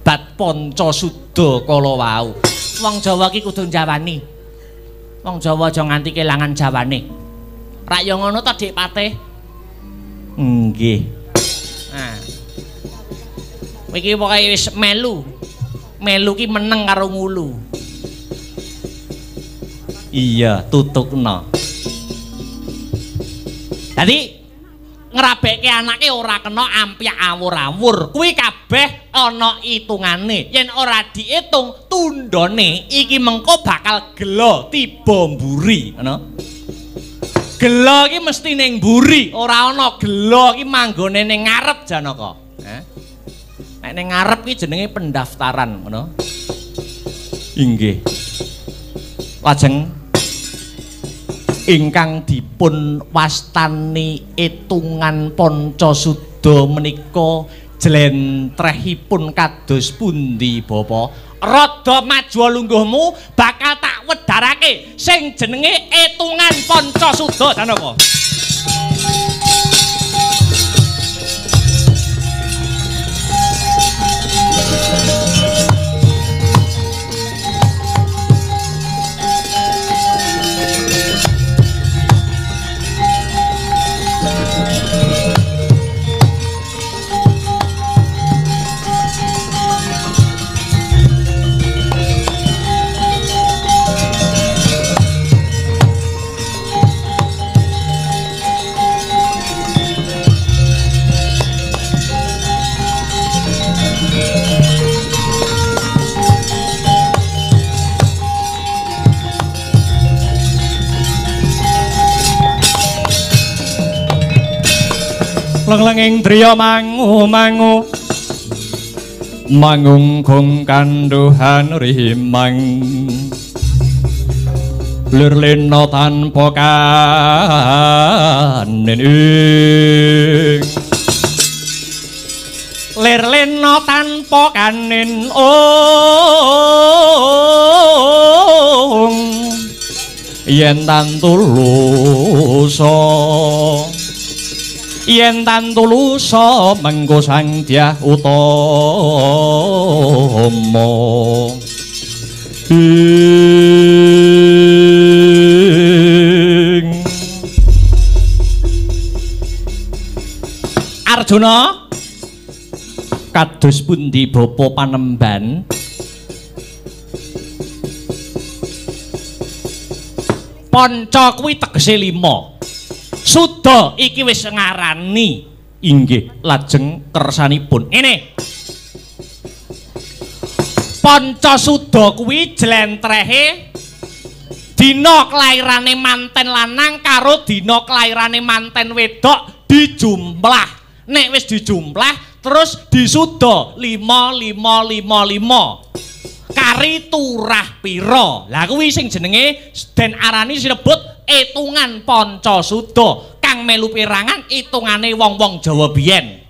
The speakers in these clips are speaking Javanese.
disebat Pancasuda kala wau. Wong Jawa ki kudu njawani. Wong Jawa aja nganti kelangan jawane. Rak ya ngono to, Dik Patih? Nggih. Nah. Iki pokoke wis melu. Melu ki meneng karo ngulu. Iya, tutukno. Dadi ngrabekke anake ora kena ampyak awur-awur. Kuwi kabeh ana itungane. Yen ora diitung tundhone iki mengko bakal gela tiba mburi, ngono. Gela iki mesti ning mburi, ora ana gela iki manggone ning ngarep Janaka. Heh. Nek ning ngarep iki jenenge pendaftaran, ngono. Inggih. Lajeng ingkang dipun wastani etungan Pancasuda menika jlentrehipun kados pundi Bapak? Rada maju lungguhmu bakal tak wedharake sing jenenge etungan Pancasuda Janaka. Leng-lenging driya mangu-mangu mangungkung kanduhan rimang lir lena tanpa kanen ing lir lena tanpa kanen ong yen tantulusa yen tantulusa mengko Sang Dyah Utama ing Arjuna kados pundi bapa panemban? Panca kuwi tegese 5. Suda iki wis ngarani inggih lajeng kersanipun. Ngene. Pancasuda kuwi jlentrehe dina kelairane manten lanang karo dina kelairane manten wedok dijumlah. Nek wis dijumlah terus disuda 5 5 5 5. Kari turah pira. Lah kuwi sing jenenge den arani sinebut etungan Pancasuda kang melu perangan itungane wong-wong Jawa biyen.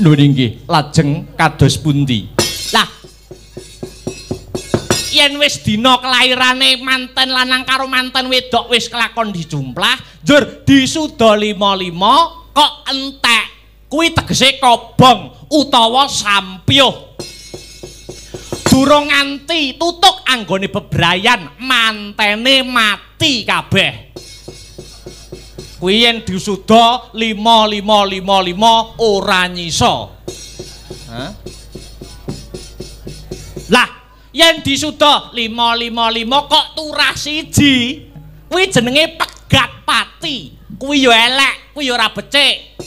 Lho inggih, lajeng kados pundi? Lah yen wis dina kelairane manten lanang karo manten wedok wis kelakon dijumlah, njur disuda 5 5 kok entek. Kuwi tegese kobong utawa sampyuh. Durung nganti tutuk anggone bebrayan mantene mati kabeh. Kuwi yen disuda 5 5 5 5 ora nyisa. Hah? Lah yen disuda 5 5 5 kok turah siji, kuwi jenenge pegat pati. Kuwi ya elek, kuwi ya ora becik.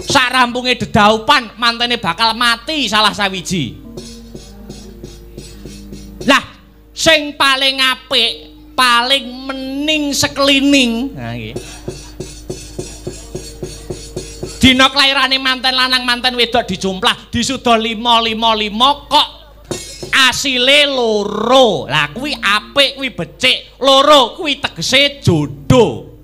Sak rampunge dedaupan mantene bakal mati salah sawiji. Lah sing paling apik, paling mening sekelining. Nah iki. Dina kelairane manten lanang manten wedok dijumlah disuda 5 5 5 kok asile loro. Lah kuwi apik, kuwi becik. Loro kuwi tegese jodoh.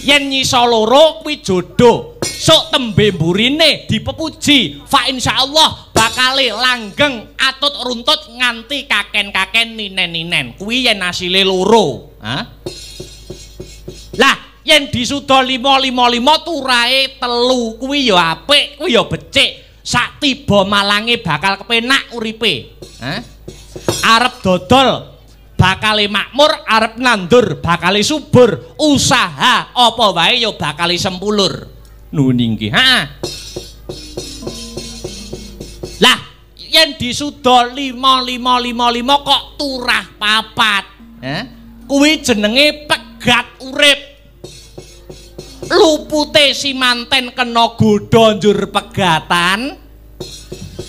Yen nyisa loro kuwi jodoh. Sok tembe mburine dipepuji, fa insyaallah bakale langgeng atut runtut nganti kaken-kaken ninen-ninen. Kuwi yen asile loro. Hah? Lah Yen disuda 5 5 5 turahe 3 kuwi ya apik, kuwi ya becik. Sak tiba malange bakal kepenak uripe. Hah? Arep dodol bakale makmur, arep nandur bakale subur, usaha apa wae ya bakale sempulur. Nuwun inggih. Heeh. Lah, yen disuda 5 5 5 5 kok turah 4. Heh? Kuwi jenenge pegat urip. Lupute si manten kena godha njur pegatan,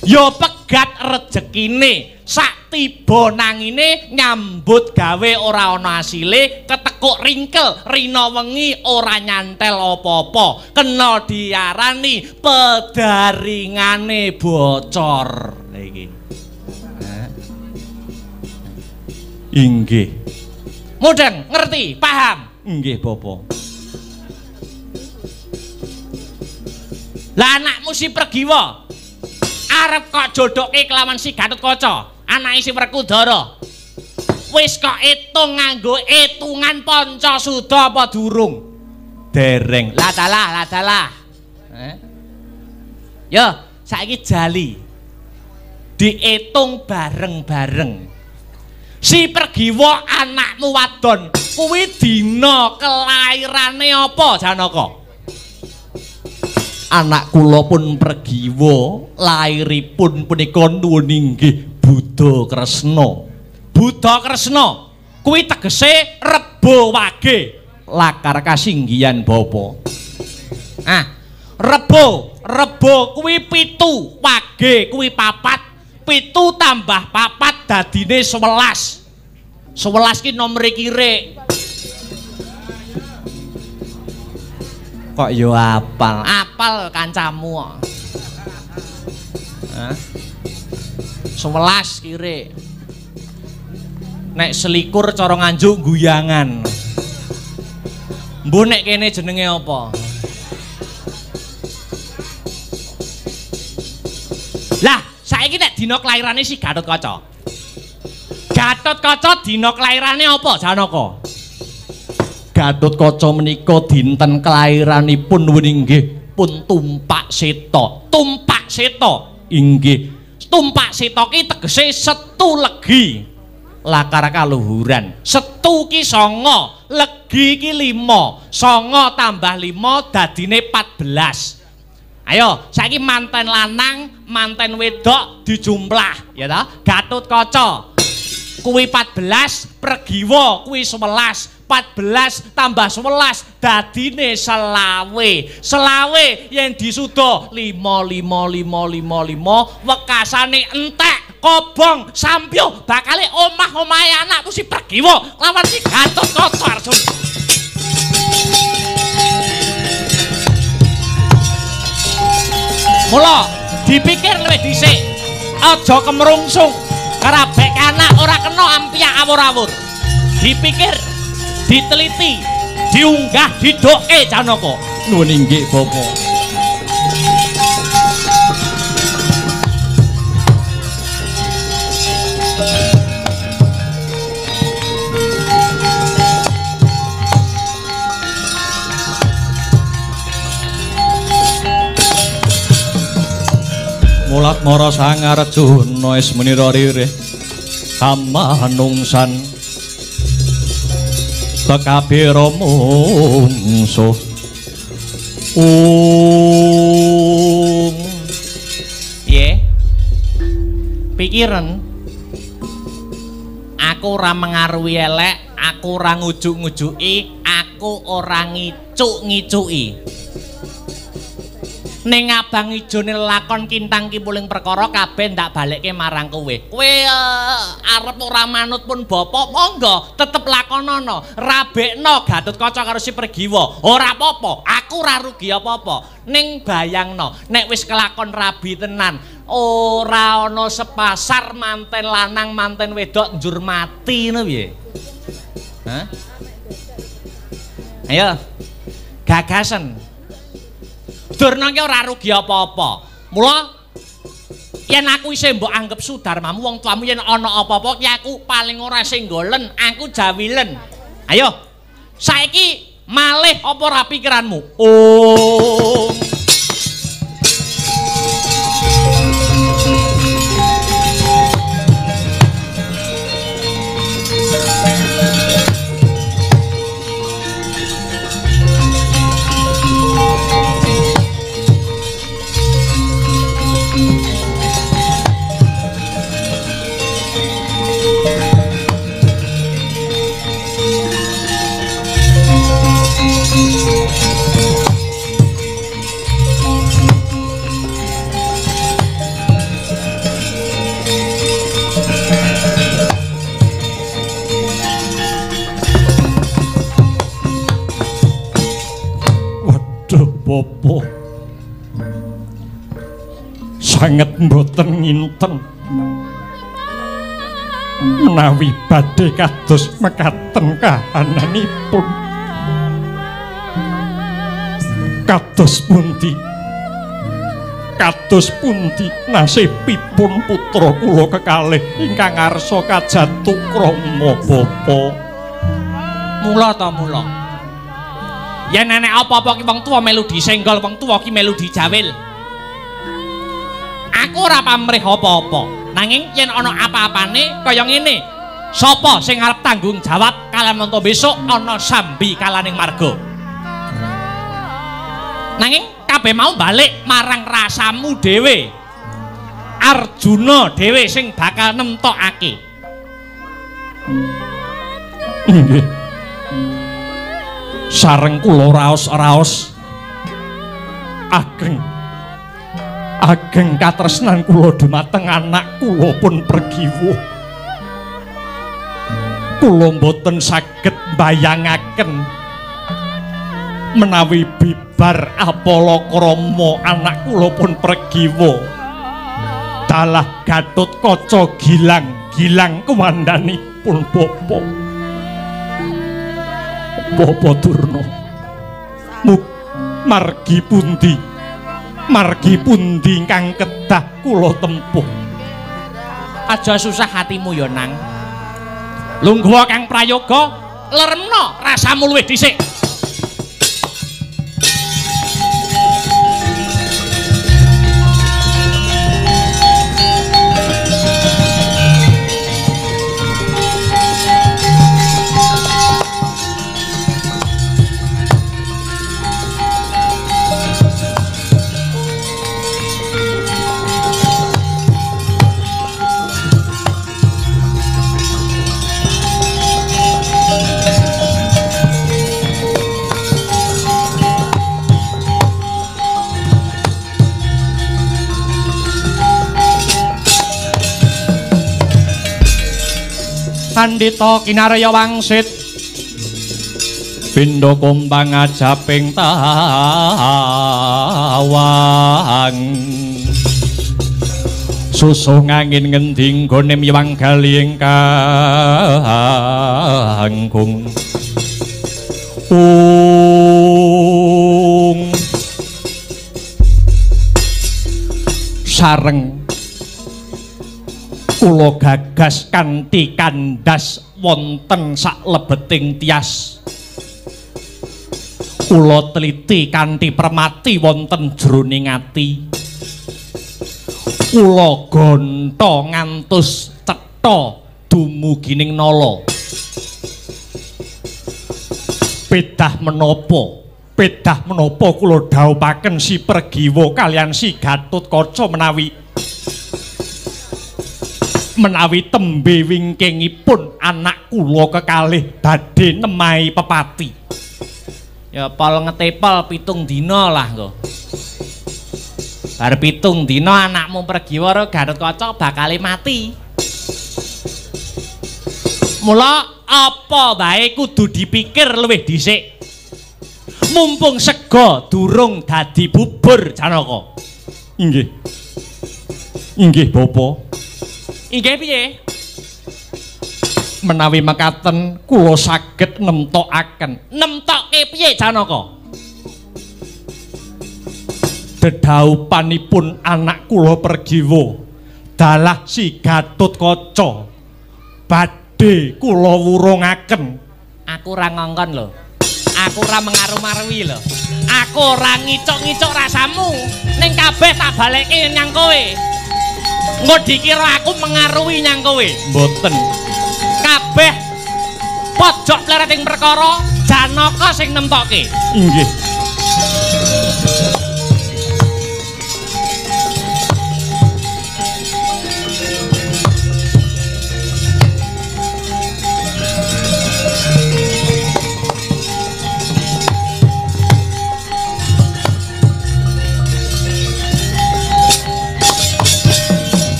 ya pegat rejekine. Sak tiba nangine nyambut gawe ora ana asile, ketekuk ringkel rina wengi ora nyantel apa-apa, kena diarani pedaringane bocor. Lha iki. Inggih. Mudeng, ngerti, paham? Nggih, Bapak. Lah anakmu si Pregiwa arep kok jodohke kelawan si Gatotkaca, anake si Werkudara. Wis kok etung nganggo etungan Pancasuda apa durung? Dereng. Lah dalah, lah dalah. Yo, saiki jali. Diitung bareng-bareng. Si Pregiwa anakmu wadon kuwi dina kelairane apa, Janaka? Anak kula pun Pregiwa lairipun punika nuwun inggih Buddha Kresna. Buddha Kresna kuwi tegese Rebo Wage, lakar kasinggihan bapa. Ah, Rebo, Rebo kuwi 7, Wage kuwi 4. 7 tambah 4 dadine 11. 11 ki nomere kirik. Kok yo apal? Apal kancamu kok. Hah? 11 kirik. Nek selikur cara Nganjuk guyangan. Mbuh nek kene jenenge apa? Lah, saiki nek dina kelairane si Gatotkaca. Gatotkaca dina kelairane apa, Janaka? Gatotkaca menika dinten kelairanipun nuwun inggih pun Tumpak Seta. Tumpak Seta. Inggih. Tumpak Seta ki tegese setu legi. Lakar kaluhuran. Setu ki 9, legi ki 5. 9 tambah 5 dadine 14. Ayo, saiki manten lanang, manten wedok dijumplah, ya ta? Gatotkaca kuwi 14, Pregiwa kuwi 11. 14 tambah 11 dadine selawe. Selawe yen disuda 5 5 5 5 5 wekasane entek kobong sampyo bakale omah-omahe anakku si Pregiwa lawan si Gatotkaca Arjuna. Mula dipikir luwih dhisik, aja kemrungsung karabek anak ora kena ampiak awur-awur. Dipikir, diteliti, diunggah, didoke Janaka. Nuwun inggih Bapak. Mulat mara Sang Arjuna is menira ririh kamanungsan tekabira mungsuh. Ung piye? Pikiran aku ora mengaruhi elek, aku ora ngujuk-ngujuki, aku ora ngicuk-ngicuki. Ning abang ijone lakon kintang kimpuling perkara kabeh ndak balekke marang kowe. Kowe arep ora manut pun bapak monggo tetep lakonono. Rabekno Gatotkaca karo si Pregiwa. Ora apa-apa, aku ora rugi apa-apa. Ning bayangno nek wis kelakon rabi tenan, ora ana sepasar manten lanang manten wedok njur mati ngono piye? Hah? Ayo. Gagasen. Durna ki ora rugi apa-apa. Mula yen aku isih mbok anggep sudarmamu wong tuamu yen ana apa-apa ki aku paling ora singgolen, aku jawilen. Ayo. Saiki Malih apa ora pikiranmu? Oh. Bapak sanget mboten nginten menawi badhe kados mekaten kahananipun. Kados pundi? Kados pundi nasibipun putra kula kekalih ingkang arsa kajatu krama bapa? Mula ta mula. Yen enek apa-apa ki wong tuwa melu disenggol, wong tuwa ki melu dijawil. Aku ora pamrih apa-apa. Nanging yen ana apa-apane kaya ngene, sapa sing arep tanggung jawab kalamunta besok ana sambi kalaning marga. Nanging kabeh mau balik marang rasamu dhewe. Arjuna dhewe sing bakal nemtokake. Inggih. Sareng kula raos-raos ageng ageng katresnan kula dumateng anak kula pun Pregiwa. Kula mboten saged mbayangaken menawi bibar apala krama anak kula pun Pregiwa dalah Gatotkaca gilang gilang kuwandanipun bapa. Bapa Durna, margi pundi ingkang kedah kula tempuh? Aja susah hatimu ya nang. Lungguh kang prayoga, leremno rasamu luwih dhisik. Pandita kinarya wangsit pindha kumbang ajaping tawang susuh ngangin ngendi nggone miwang gali ingkang ung sareng kula gagas kanthi kandhas wonten saklebeting tias. Kula teliti kanthi permati wonten jroning ati. Kula gontha ngantos cetha dumugining nala. Pedah menapa kula dhawuhaken si Pregiwa kaliyan si Gatotkaca menawi tembe wingkingipun anak kula kekalih badhe nemahi pepati. Ya pol ngetepel 7 dina lah nggo. Bar 7 dina anakmu Pregiwa karo Gatotkaca bakale mati. Mula apa bae kudu dipikir luwih dhisik. Mumpung sega durung dadi bubur Janaka. Inggih. Inggih Bapa. Inggih piye? Menawi mekaten kula saged nemtokaken. Nemtokke piye Janaka? Dedhaupanipun anak kula Pregiwa dalah si Gatotkaca badhe kula wurungaken. Aku ora ngongkon lho. Aku ora mengaruh-maruhi lho. Aku ora ngicuk-ngicuk rasamu. Ning kabeh tak balekke nyang kowe. Engko dikira aku mengaruhi nyang kowe. Mboten. Kabeh pojok plereting perkara Janaka sing nemtokke. Inggih.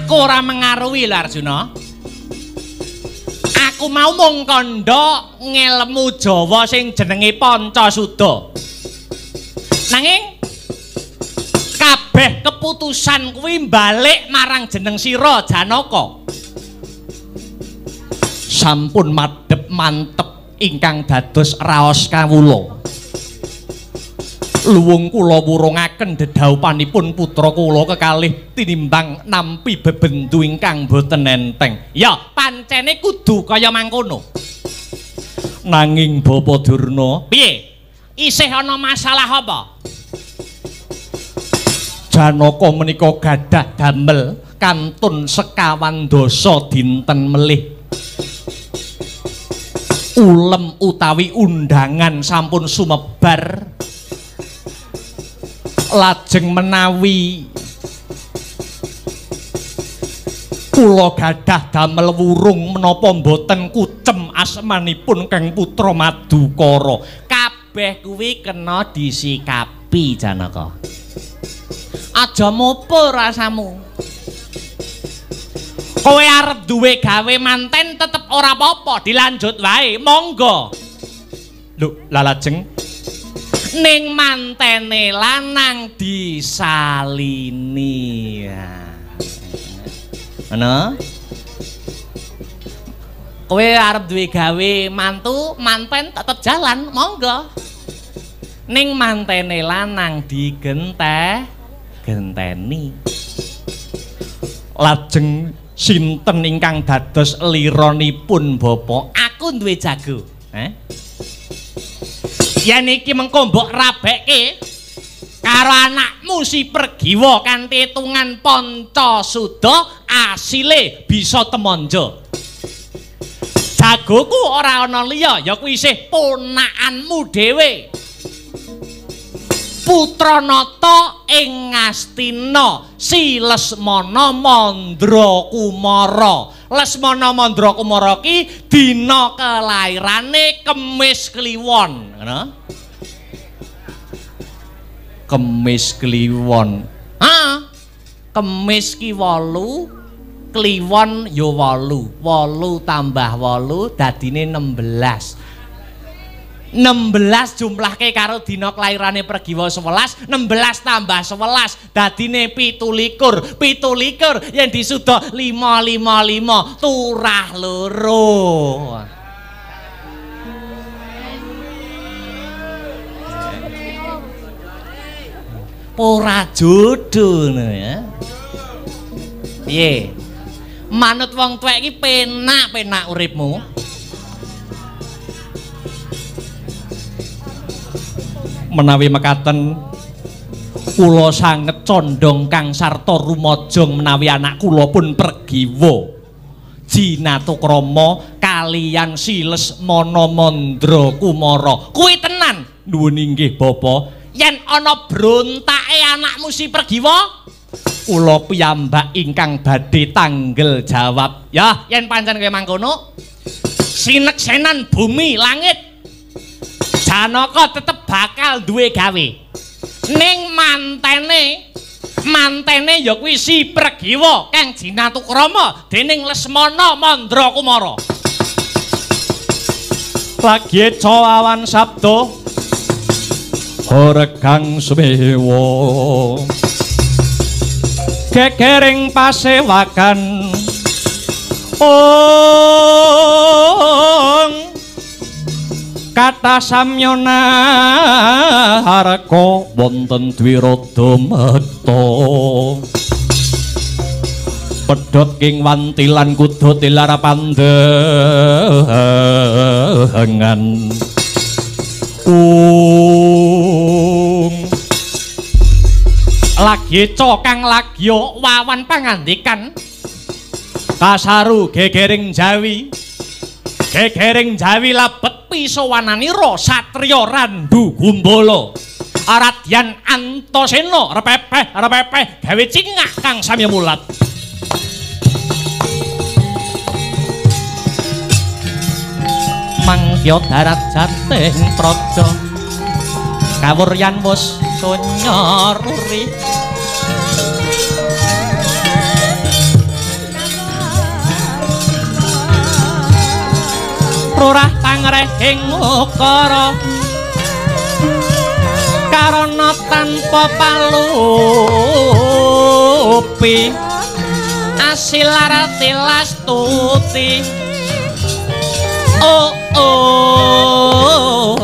Aku ora mengaruhi lho Arjuna. Aku mau mung kandha ngelmu Jawa sing jenenge Pancasuda. Nanging kabeh keputusan kuwi balik marang jeneng sira Janaka. Sampun madhep mantep ingkang dados raos kawula. Luwung kula wurungaken dedhaupanipun putra kula kekalih tinimbang nampi bebendu ingkang boten enteng. Ya, pancene kudu kaya mangkono. Nanging Bapa Durna, piye? Isih ana masalah apa? Janaka menika gadah damel kantun sekawan dasa dinten melih. Ulem utawi undangan sampun sumebar. Lajeng menawi kula gadah damel wurung menapa mboten kucem asmanipun Kang Putra Madukara. Kabeh kuwi kena disikapi Janaka. Aja mopo rasamu. Kowe arep duwe gawe manten tetep ora apa-apa, dilanjut wae, monggo. Lho, lah lajeng ning mantene lanang disalini. Ngono? Kowe arep duwe gawe mantu, manten tetep jalan, monggo. Ning mantene lanang digenteni. Lajeng sinten ingkang dados lironipun Bapak? Aku duwe jago. Yen iki mengko mbok rabekke karo anakmu si Pregiwa kanthi hitungan Pancasuda, asile bisa temanja. Jagoku ora ana liya, ya kuwi isih ponakanmu dhewe. Putra Nata ing Ngastina, si Lesmana Mandra Kumara. Lesmana Mandra Kumara ki dina kelairane Kemis Kliwon, ngono. Kemis Kliwon. Ha. Kemis ki 8, Kliwon ya 8. 8 tambah 8 dadine 16. 16 jumlahke karo dina kelairane Pregiwa 11, 16 tambah 11 dadine 27. 27 yen disuda 5 5 5 turah loro. Ora jodoh ngono ya. Piye? Manut wong tuwek iki penak-penak uripmu. Menawi mekaten kula sanget condong kang sarta rumajang menawi anak kula pun Pregiwa Jinatukrama kaliyan si Lesmana Mandra Kumara. Kuwi tenan. Nuwun inggih Bapak. Yen ana brontake anakmu si Pregiwa, kula piyambak ingkang badhe tanggel jawab. Ya, yen pancen kowe mangkono, sineksenan bumi langit, Janaka tetep bakal duwe gawe. Ning mantene, mantene ya kuwi si Pregiwa kang Jinatukrama dening Lesmana Mandra Kumara. Lagi awan sabda Horegang sumewa gegering pasewakan ong kata samyona harka wonten dwirada mekta. Pedhot king wantilan kudu tilar pandengan. Ung lagyeca kang lagya wawan pangandikan kasaru gegering Jawi. Gegering Jawi labet pisowananira satriya Randu Gumbala. Radyan Antasena repepeh repepeh gawe cingah kang samya mulat. Mangkya darat jateng praja kawuryan wus sonya ruri. Rurah pangrehing ukara karana tanpa palupi asil larati lastuti. Oh oh.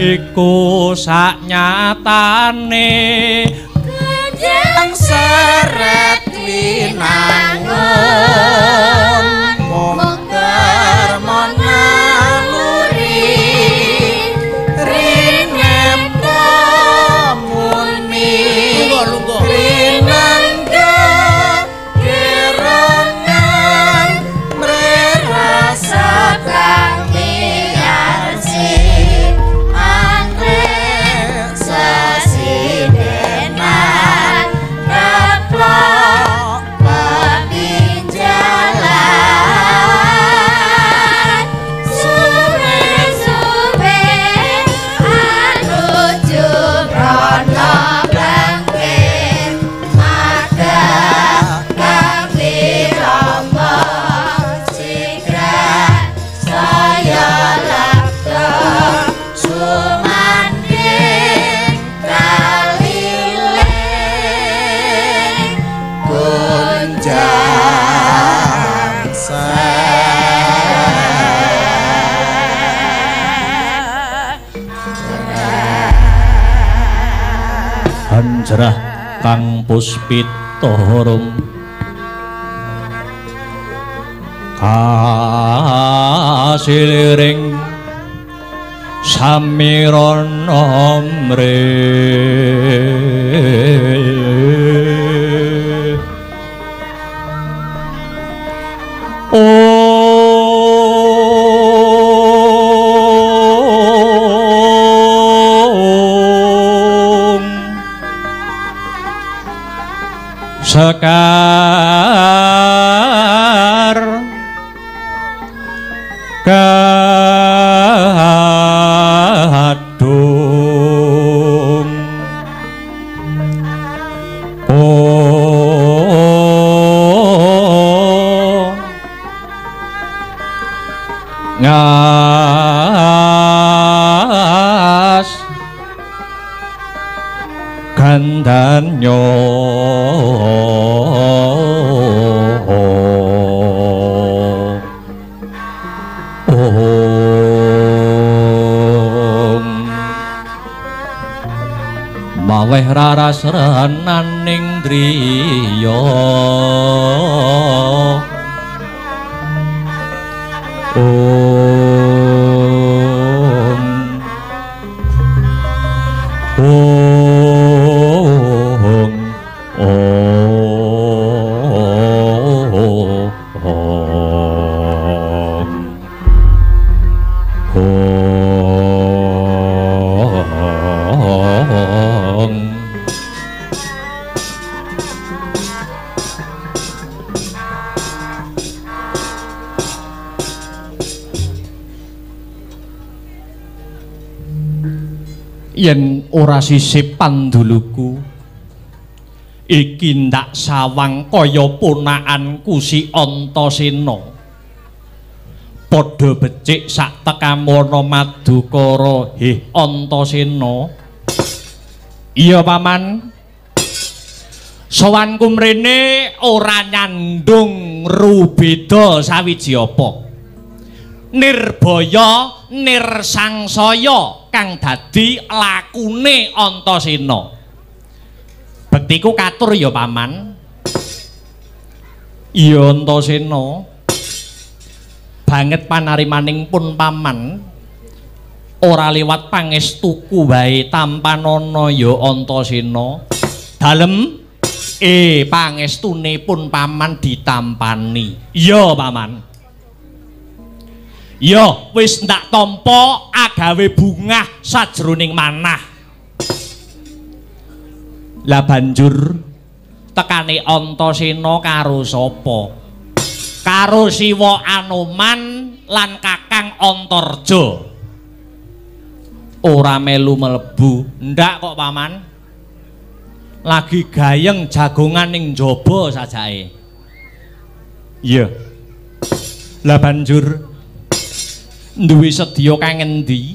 Iku saknyatane Kanjeng seret winangun mung darma naluri rinempa muni rinangga gerongan mrerasa kang miyarsi Hanjrah kang puspita rum kasiliring samirana mre Sekar kadung oh ngas ganti donya. Om maweh raras renaning driya. Om Om Om Om. Yen ora sisip panduluku iki ndak sawang kaya ponakanku si Antasena. Padha becik sak tekamono Madukara. Heh Antasena. Iya paman. Sowanku mrene ora nyandung rubeda sawiji apa. Nirbaya nirsangsaya kang dadi lakune Antasena. Bektiku katur ya paman. Iya Antasena. Banget panarimaning pun paman. Ora liwat pangestuku wae tampanana ya Antasena. Dalem pangestune pun paman ditampani. Iya paman. Ya wis ndak tampa agawe bungah sajroning manah. Lah banjur tekane Antasena karo sapa? Karo Siwa Anoman lan Kakang Antarja. Ora melu mlebu. Ndak kok paman. Lagi gayeng jagongan ning njaba sajake. Iya. Lah banjur duwe sedya kang endi?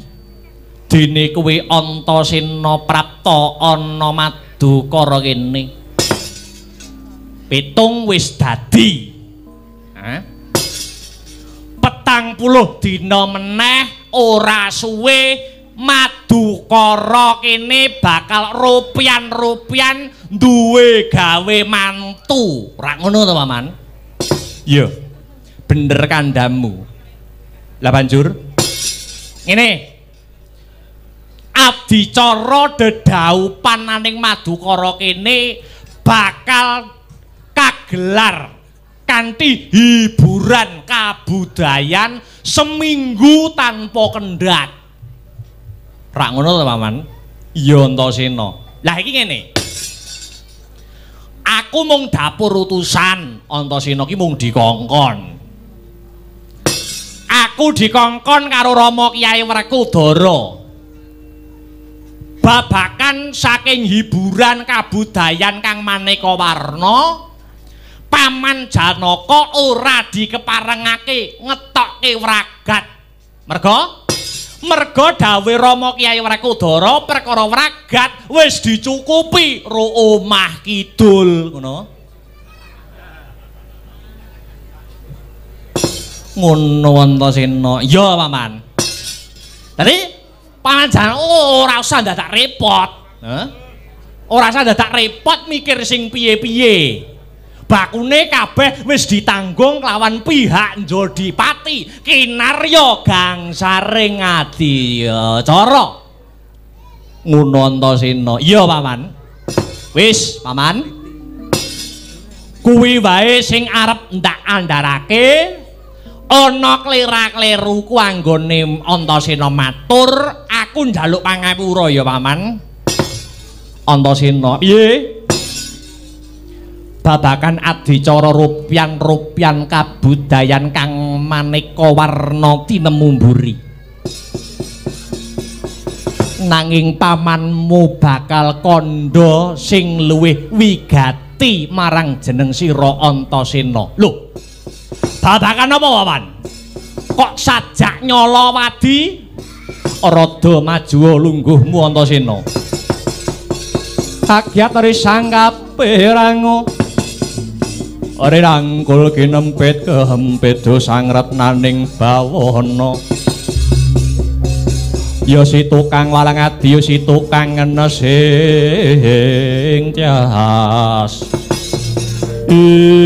Dene kowe Antasena prapta ana Madukara kene. Pitung wis dadi. Hah? 40 dina meneh ora suwe Madukara kene bakal rupian-rupian duwe gawe mantu. Ora ngono to, Paman? Iya. Bener kandhamu. Lah banjur ngene. Adicara dedhaupan aning Madukara kene bakal kagelar kanthi hiburan kabudayan seminggu tanpa kendhat. Rak ngono to, Paman? Iya Antasena. Lah iki ngene. Aku mung dapur utusan, Antasena ki mung dikongkon. Aku dikongkon karo Rama Kyai Werkudara. Babakan saking hiburan kabudayan kang maneka warna, Paman Janaka ora dikeparengake ngetokke wragat. Merga? Merga dawuhe Rama Kyai Werkudara perkara wragat wis dicukupi ro omah kidul, ngono. Ngono Antasena. Iya, Paman. Dadi Paman Janaka ora usah dadak repot. Heh? Ora usah dadak repot mikir sing piye-piye. Bakune kabeh wis ditanggung lawan pihak Njodipati kinarya gangsaring adicara. Ngono Antasena. Iya, Paman. Wis, Paman. Kuwi wae sing arep ndak andharake. Ana klera-kleru ku anggone Antasena matur, aku njaluk pangapura ya, Paman. Antasena, piye? Babakan adicara rupian-rupian kabudayan kang maneka warna tinemu mburi. Nanging pamanmu bakal kandha sing luwih wigati marang jeneng sira Antasena. Lho, babakan apa, Paman? Kok sajak nyala wadi? Rada maju lungguhmu Antasena. Kagyat risang kaperango rirangkul kinempit kehempit dosang retnaning bawana. Ya si tukang walang adi, ya si tukang ngenes ing tyas. Ing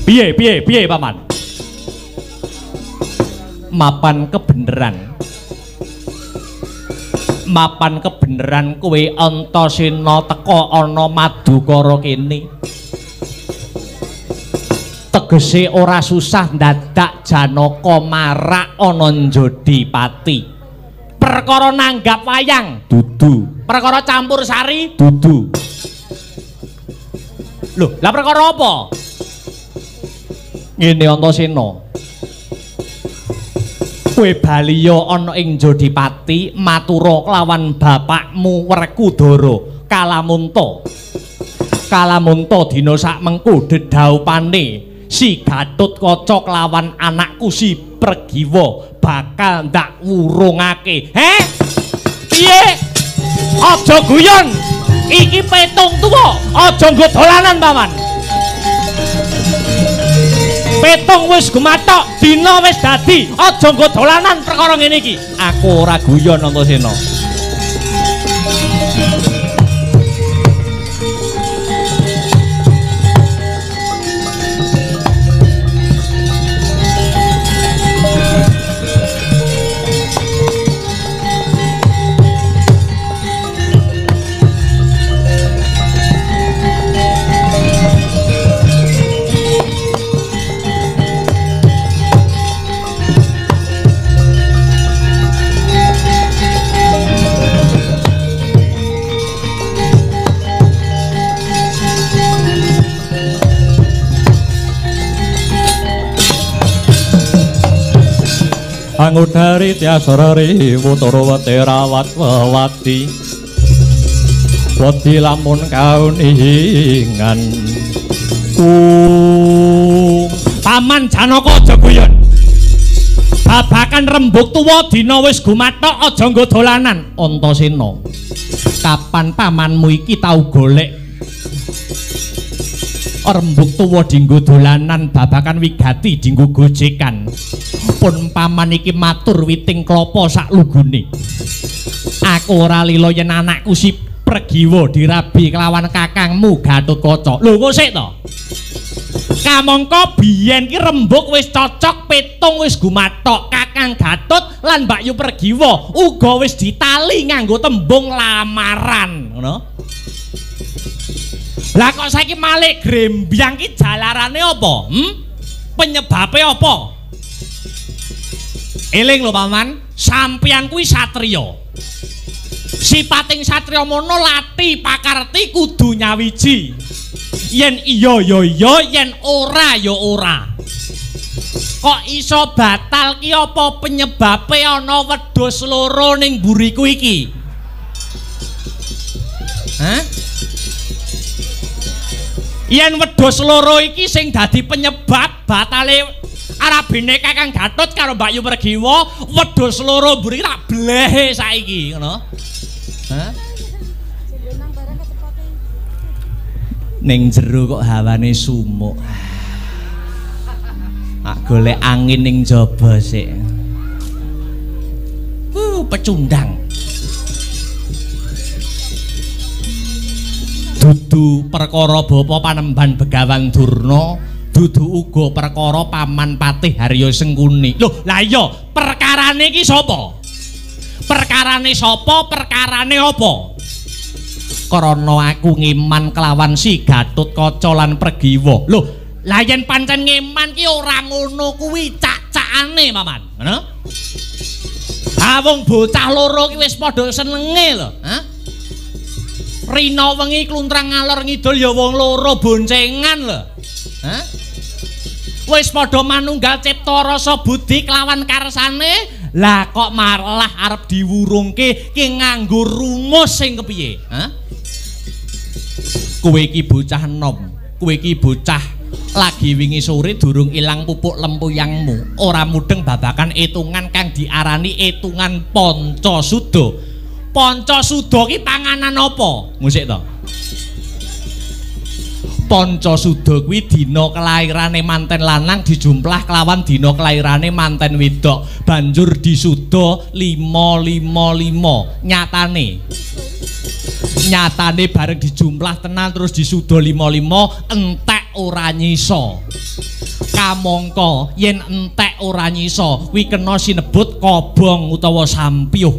piye piye piye paman? Mapan kebeneran. Mapan kebeneran kowe Antasena teka ana Madukara kene. Tegese ora susah ndadak Janaka marak ana Njodipati. Perkara nanggap wayang dudu, perkara campur sari dudu. Lho, lah perkara apa? Ngene Antasena. Kowe baliya ana ing Njodipati matura kelawan bapakmu Werkudara Kalamunta. Kalamunta dina sakmengku dedhaupane si Gatotkaca kelawan anakku si Pregiwa bakal ndak wurungake. Heh? Piye? Aja guyon. Iki petung tuwa, aja nggo dolanan, Paman. Petung wis gumathok, dina wis dadi, aja nggo dolanan perkara ngene iki. Aku ora guyon Antasena. Angudari tiasarari wutara rawat wewati wedi lamun kauningan ku. Paman Janaka aja guyon. Babakan rembug tuwa dina wis gumathok aja nggo dolanan. Antasena, kapan pamanmu iki tau golek rembug tuwa dinggo dolanan babakan wigati dinggo gojekan? Pun paman iki matur witing klapa sak lugune. Aku ora lila yen anakku si Pregiwa dirabi kelawan kakangmu Gatotkaca. Lho kok sik to? Kamangka biyen ki rembug wis cocok, petung wis gumathok, Kakang Gatot lan Mbakyu Pregiwa uga wis ditali nganggo tembung lamaran, ngono. Lah kok saiki malih grembyang ki jalarane apa? Penyebabe apa? Eling lho paman, sampeyan kuwi satriya. Sipating satriya mono lati pakarti kudu nyawiji. Yen iya ya iya, yen ora ya ora. Kok iso batal ki apa penyebabe ana wedhus loro ning mburiku iki? Hah? Yen wedhus loro iki sing dadi penyebab batale arabine Kakang Gatot karo Mbakyu Pregiwa, wedhus loro mburi tak blehe saiki, ngono. Hah? Ning jero kok hawane sumuk. Tak golek angin ning jaba sik. Pecundang. Dudu perkara bapa panemban Begawan Durna, dudu uga perkara paman Patih Harya Sengkuni. Lho, lah iya, perkarane iki sapa? Perkarane sapa? Perkarane apa? Krana aku ngiman kelawan si Gatotkaca lan Pregiwa. Lho, lah yen pancen ngiman ki ora ngono kuwi cak-cakane, Paman. Ngono? Ha wong bocah loro ki wis padha senenge lho, ha? Rina wengi kluntrang ngalor ngidul ya wong loro boncengan lho. Hah? Wis padha manunggal cipta rasa budi kelawan karsane, lah kok malah arep diwurungke ki nganggo rumus sing kepiye? Hah? Kowe iki bocah enom, kowe iki bocah Lagi wingi sore durung ilang pupuk lempuyangmu, ora mudeng babakan etungan kang diarani etungan Pancasuda. Pancasuda ki panganan apa? Musik to. Pancasuda kuwi dina kelairane manten lanang dijumplah kelawan dina kelairane manten wedok, banjur disuda 555. Nyatane nyatane bareng dijumplah tenan terus disuda 55 entek ora nyisa. Kamangka yen entek ora nyisa kuwi kena sinebut kobong utawa sampyuh.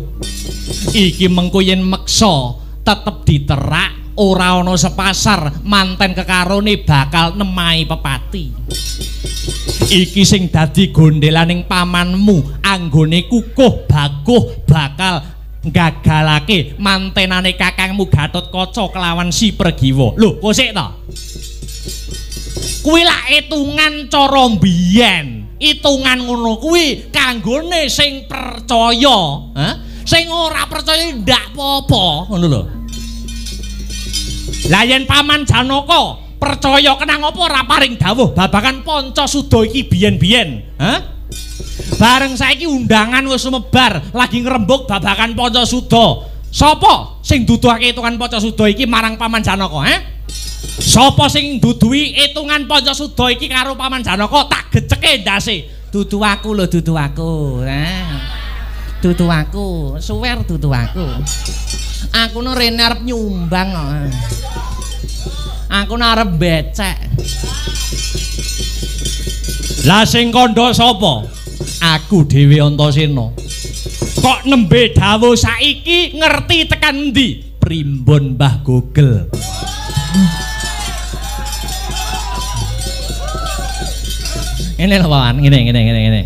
Iki mengko yen meksa tetep diterak ora ana sepasar, manten kekarone bakal nemahi pepati. Iki sing dadi gondelaning pamanmu anggone kukuh bakuh bakal gagalake mantenane kakangmu Gatotkaca kelawan si Pregiwa. Lho, kok sik to? Kuwi lak etungan cara mbiyen. Itungan ngono kuwi kanggone sing percaya, ha? Sing ora percaya ndak apa-apa, ngono lho. Lah yen Paman Janaka percaya kenang apa ora paring dawuh babagan Pancasuda iki biyen-biyen, ha? Bareng saiki undangan wis sumebar lagi ngrembug babagan Pancasuda. Sapa sing duduhake hitungan Pancasuda iki marang Paman Janaka, ha? Sapa sing duduhi hitungan Pancasuda iki karo Paman Janaka tak geceke ndase. Dudu aku lho, dudu aku. Ha. Dudu aku, suwer dudu aku. Aku no rene arep nyumbang kok. Aku no arep becek. Lah sing kandha sapa? Aku dhewe Antasena. Kok nembe dawuh saiki ngerti tekan endi? Primbon Mbah Google. Ngene lho Paman, ngene.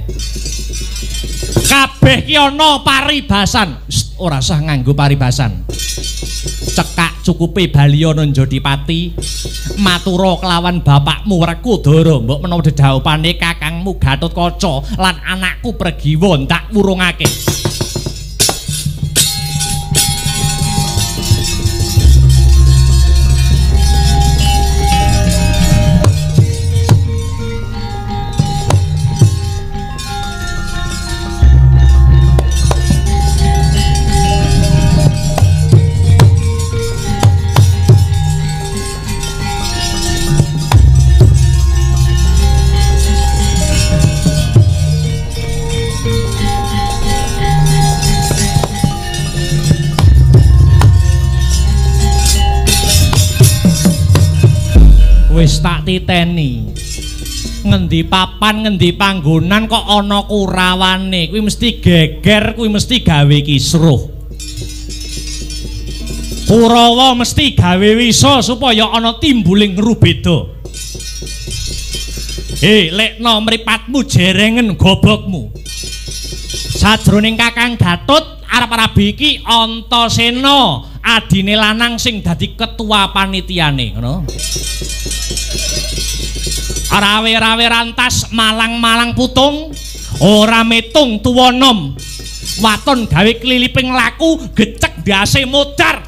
Kabeh ki ana paribasan. Ora usah nganggo paribasan. Cekak cukupe bali ana Jodipati matura kelawan bapakmu Werkudara, mbok menawa dedhaupane kakangmu Gatotkaca lan anakku Pregiwa ndak wurungake. Wis tak titeni. Ngendi papan, ngendi panggonan kok ana kurawane, kuwi mesti geger, kuwi mesti gawe kisruh. Kurawa mesti gawe wisa supaya ana timbuling rubeda. Lekno mripatmu jerengen gobokmu. Sajroning Kakang Gatut arep rabi iki Antasena, adine lanang sing dadi ketua panitiane, ngono. Rawe-rawe rantas malang-malang putung, ora metung tuwa nom. Waton gawe kliliping laku, gecek ndase modar.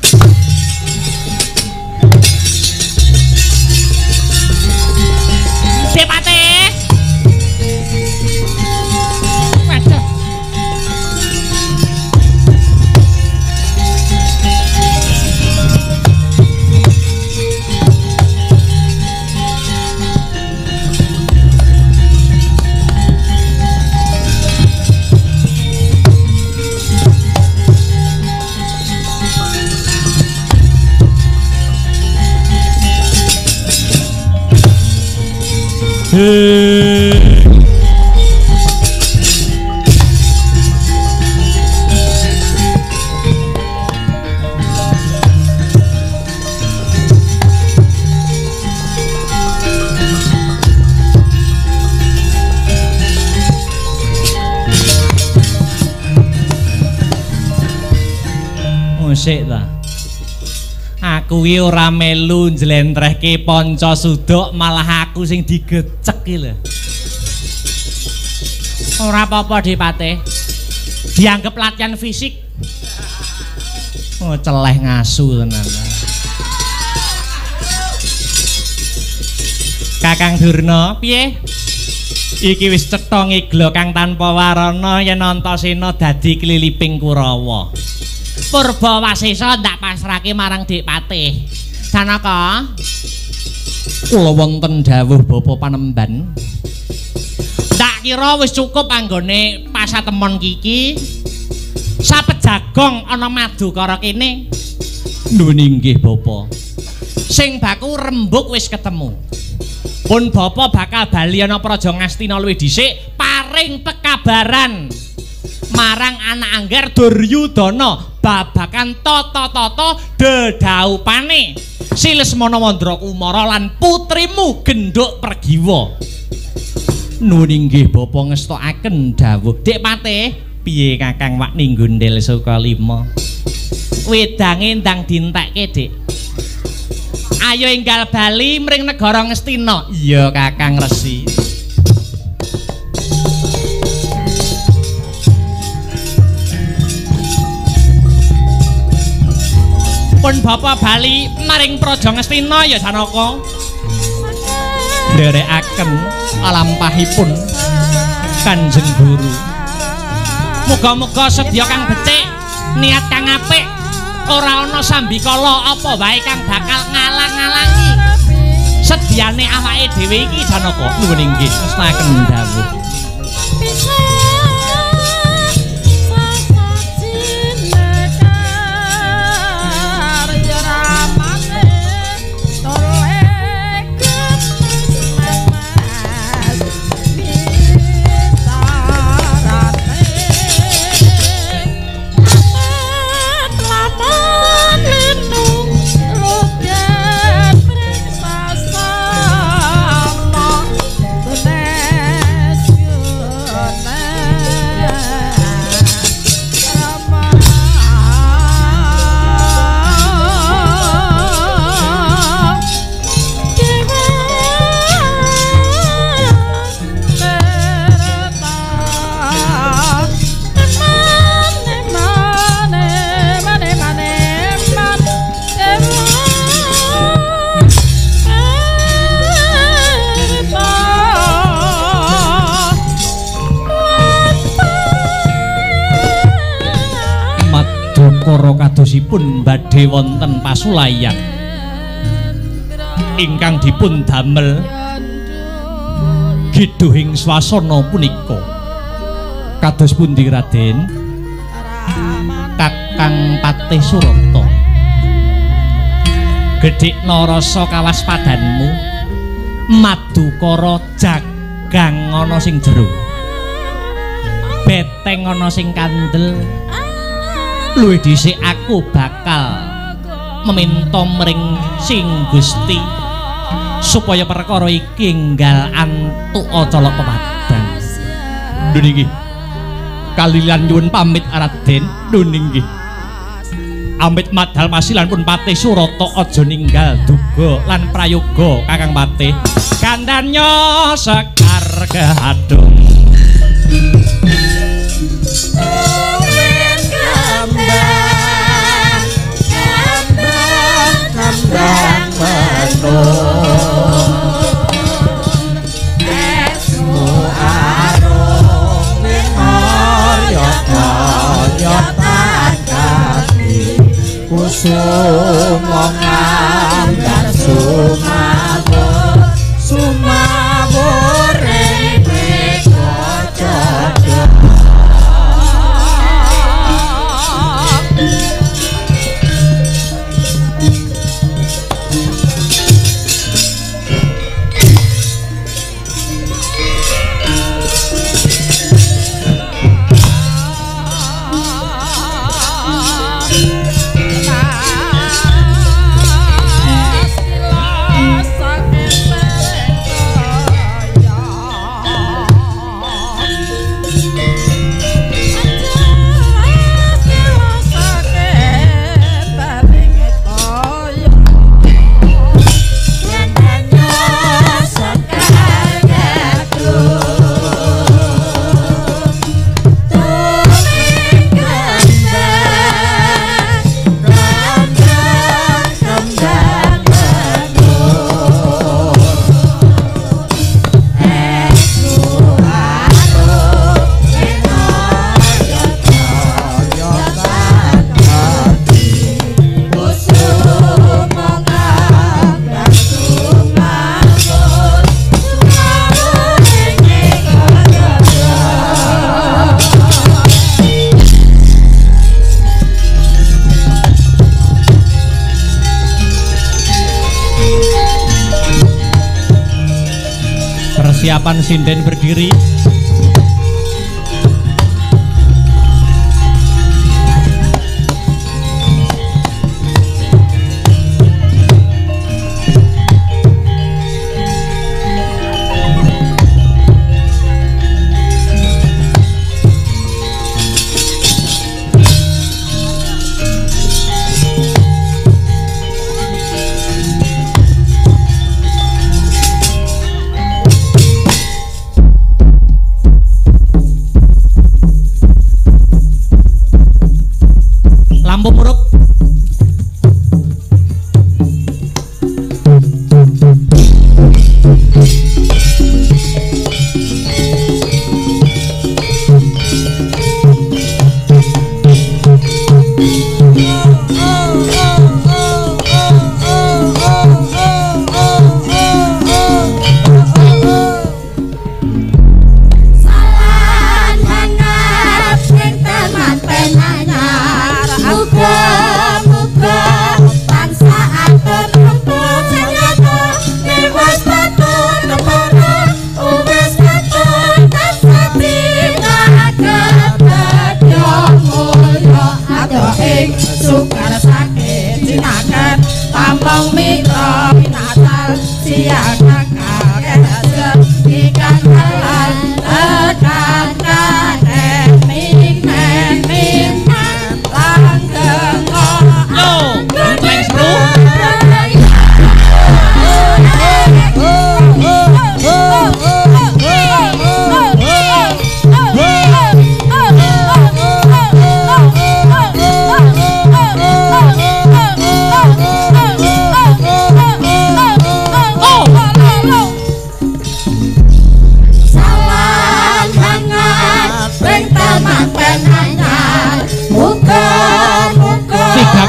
Depate. Waduh. Musik ta. Aku iki ora melu njlentrehke Pancasuda, malah aku sing digecek iki lho. Ora apa-apa Dipate. Dianggep latihan fisik. Oh, celeh ngasu tenan. Kakang Durna, piye? Iki wis cetha ngigla kang tanpa warana yen Antasena dadi kliliping Kurawa. Purba Wasesa ndak pasrahke marang Dik Patih. Janaka, kula wonten dawuh Bapa Panemban. Ndak kira wis cukup anggone pasatemon kiki. Sapejagong ana Madukara kene. Nuwun inggih Bapa. Sing baku rembug wis ketemu. Pun Bapa bakal bali ana Praja Ngastina luwih dhisik paring pekabaran marang anak angger Duryudana babagan tata-tata dedaupane Si Lesmana Mandra Kumara lan putrimu Gendhuk Pergiwa. Nuwun inggih Bapa ngestokaken dawuh. Dik Patih, piye Kakang Wakni Gundel Sukalima? Wedange ndang dientekke, Dik. Ayo enggal bali mring negara Ngastina. Iya Kakang Resi. Pun Bapa bali maring Praja Ngastina ya Janaka. Nderekaken lampahipun Kanjeng Guru. Muga-muga sedya kang becik, niat kang apik, ora ana sambikala apa wae kang bakal ngalang-alangi sedyane awake dhewe iki Janaka. Nuwun inggih ngestakaken dawuh. Madukara kadosipun badhe wonten pasulayan ingkang dipun damel giduhing swasana punika. Kados pundi Raden? Kakang Patih Surata, gedhekna rasa kawaspadanmu. Madukara jagang ana sing jero, beteng ana sing kandel. Luwih dhisik aku bakal meminta mring sing Gusti supaya perkara iki enggal antuk colok pepadang. Nuwun inggih. Kalilan nyuwun pamit Raden. Nuwun inggih. Amit madal masilan pun Patih Surata aja ninggal duga lan prayoga Kakang Patih. Gandanya sekar kehadung. Kembang menur esmu arum ning yata kaki kusuma ngandar sumawur sumawur ing kocok. Persiapan sinden berdiri.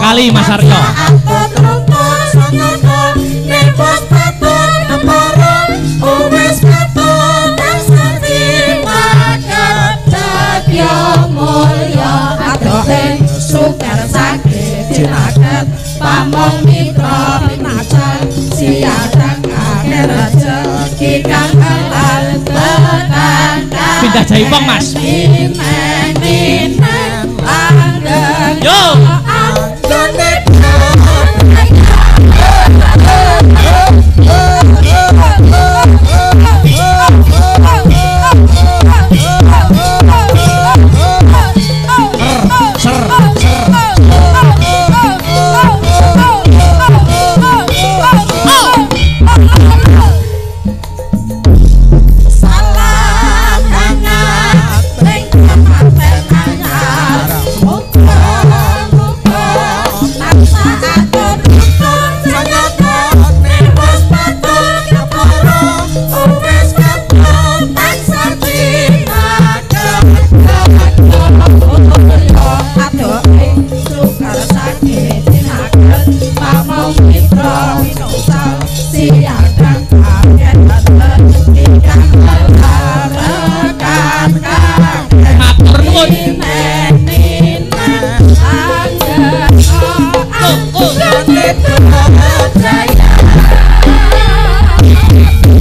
Kali Mas Aryo. Pindah jaipong Mas. Yo.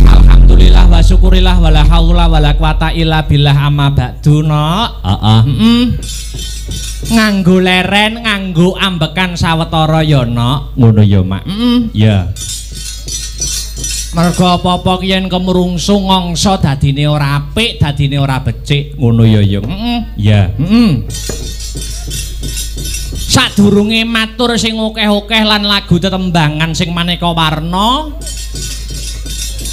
Alhamdulillah wa syukurillah wala haula wala quwata illa billah amma ba'du no. Heeh. Nganggo leren, nganggo ambekan sawetara ya nok. Ngono ya, Mak. Ya. Mergo apa-apa ki yen kemrungsung ngangsa dadine ora apik, dadine ora becik. Ngono ya, ya. Ya. Sadurunge matur sing akeh-akeh lan lagu tetembangan sing maneka warna,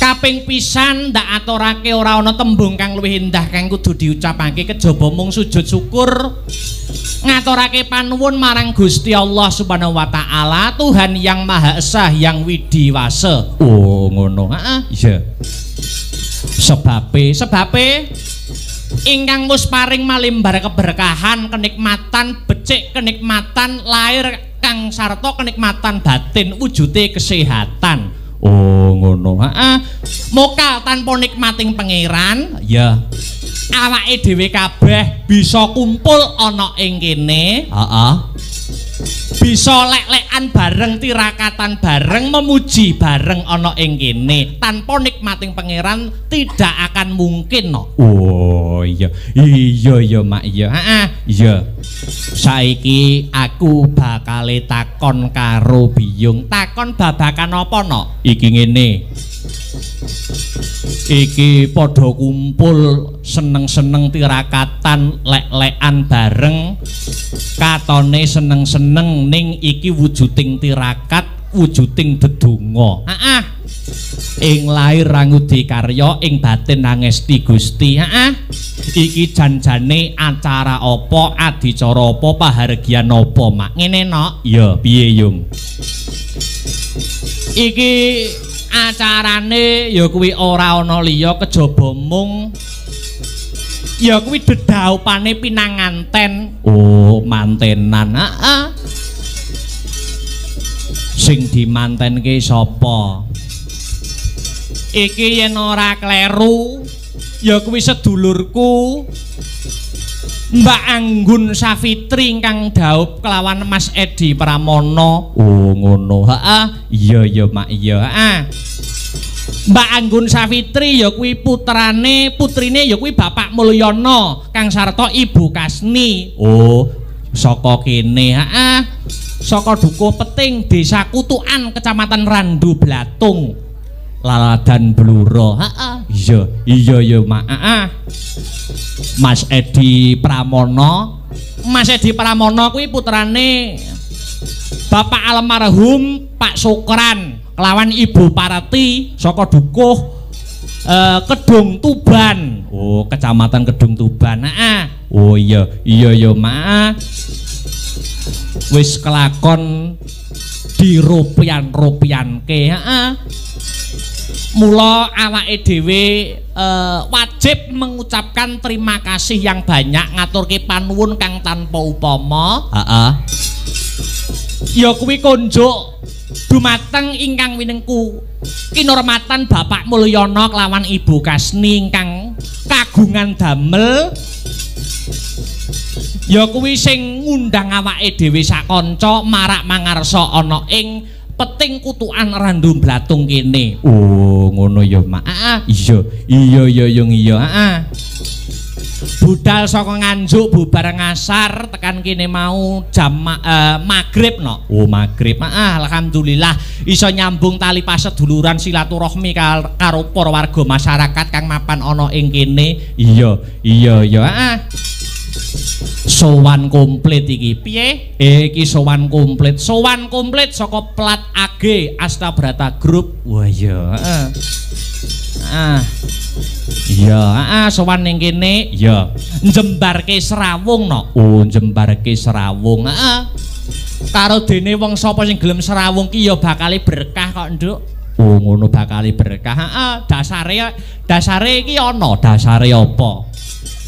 kaping pisan ndak aturake ora ana tembung kang luwih indah kang kudu diucapake kejaba mung sujud syukur ngaturake panuwun marang Gusti Allah Subhanahu wa taala, Tuhan yang Maha Esa yang Widiwasa. Oh, ngono. Heeh, iya. Sebabe ingkang wis paring malimbar keberkahan, kenikmatan becik, kenikmatan lahir kang sarta kenikmatan batin wujude kesehatan. Oh, ngono. Heeh. Mokal tanpa nikmating pangeran, ya. Awake dhewe kabeh bisa kumpul ana ing kene. Heeh. Bisa lek-lekan bareng, tirakatan bareng, memuji bareng ana ing kene. Tanpa nikmating pangeran tidak akan mungkin no. Oh iya. Iya ya Mak iya. Heeh, iya. Saiki aku bakale takon karo Biyung. Takon babakan apa no? Iki ngene. Iki padha kumpul seneng-seneng tirakatan lek-lekan bareng, katone seneng-seneng ning iki wujuding tirakat, wujuding dedonga. Heeh. Ing lair rangudi karya, ing batin angesti Gusti. Heeh. Iki janjane acara apa, adicara apa, pahargyan apa, Mak? Ngene no. Ya, piye Yung? Iki acarane ya kuwi ora ana liya kejaba mung ya kuwi dedhaupane pinanganten. Oh, mantenan. Heeh. Sing dimantenke sapa? Iki yen ora kleru ya kuwi sedulurku Mbak Anggun Safitri ingkang dhaup kelawan Mas Edi Pramono. Oh, ngono. Heeh. Iya ya Mak iya. Heeh. Mbak Anggun Safitri ya kuwi putrane, putrine ya kuwi Bapak Mulyono kang sarta Ibu Kasni. Oh, saka kene. Heeh. Saka Dukuh Peting, Desa Kutukan, Kecamatan Randu Blatung, Laladan Bluro. Heeh. Iya, iya ya Mak. Heeh. Mas Edi Pramono. Mas Edi Pramono kuwi putrane Bapak almarhum Pak Sukran kelawan Ibu Parti saka Dukuh Kedung Tuban. Oh, Kecamatan Kedung Tuban. Heeh. Oh iya, iya ya Mak. Wis kelakon dirupian-rupianke. Heeh. Mula awake dhewe wajib mengucapkan terima kasih yang banyak, ngaturke panuwun kang tanpa upama. Heeh. Ya kuwi konjuk dumateng ingkang winengku kinurmatan Bapak Mulyono kelawan Ibu Kasni ingkang kagungan damel. Ya kuwi sing ngundang awake dhewe sak kanca marak mangarsa ana ing Peting Kutukan Randu Blatung kene. Oh, ngono ya, Mak. Heeh. Iya, iya ya yung iya. Heeh. Budal saka Nganjuk bubar ngasar tekan kene mau jam magrib no. Oh, magrib. Heeh, alhamdulillah iso nyambung tali paseduluran silaturahmi karo para warga masyarakat kang mapan ana ing kene. Iya, iya ya. Heeh. Sowan komplit iki. Piye? Iki sowan komplit. Sowan komplit saka plat AG Astabrata Group. Wah iya, heeh. Heeh. Iya, heeh, sowan ning kene. Iya. Njembarke srawung no. Oh, njembarke srawung. Heeh. Karo dene wong sapa sing gelem srawung ki ya bakale berkah kok, Nduk. Oh, ngono bakale berkah. Heeh, dasare dasare iki ana, dasare apa?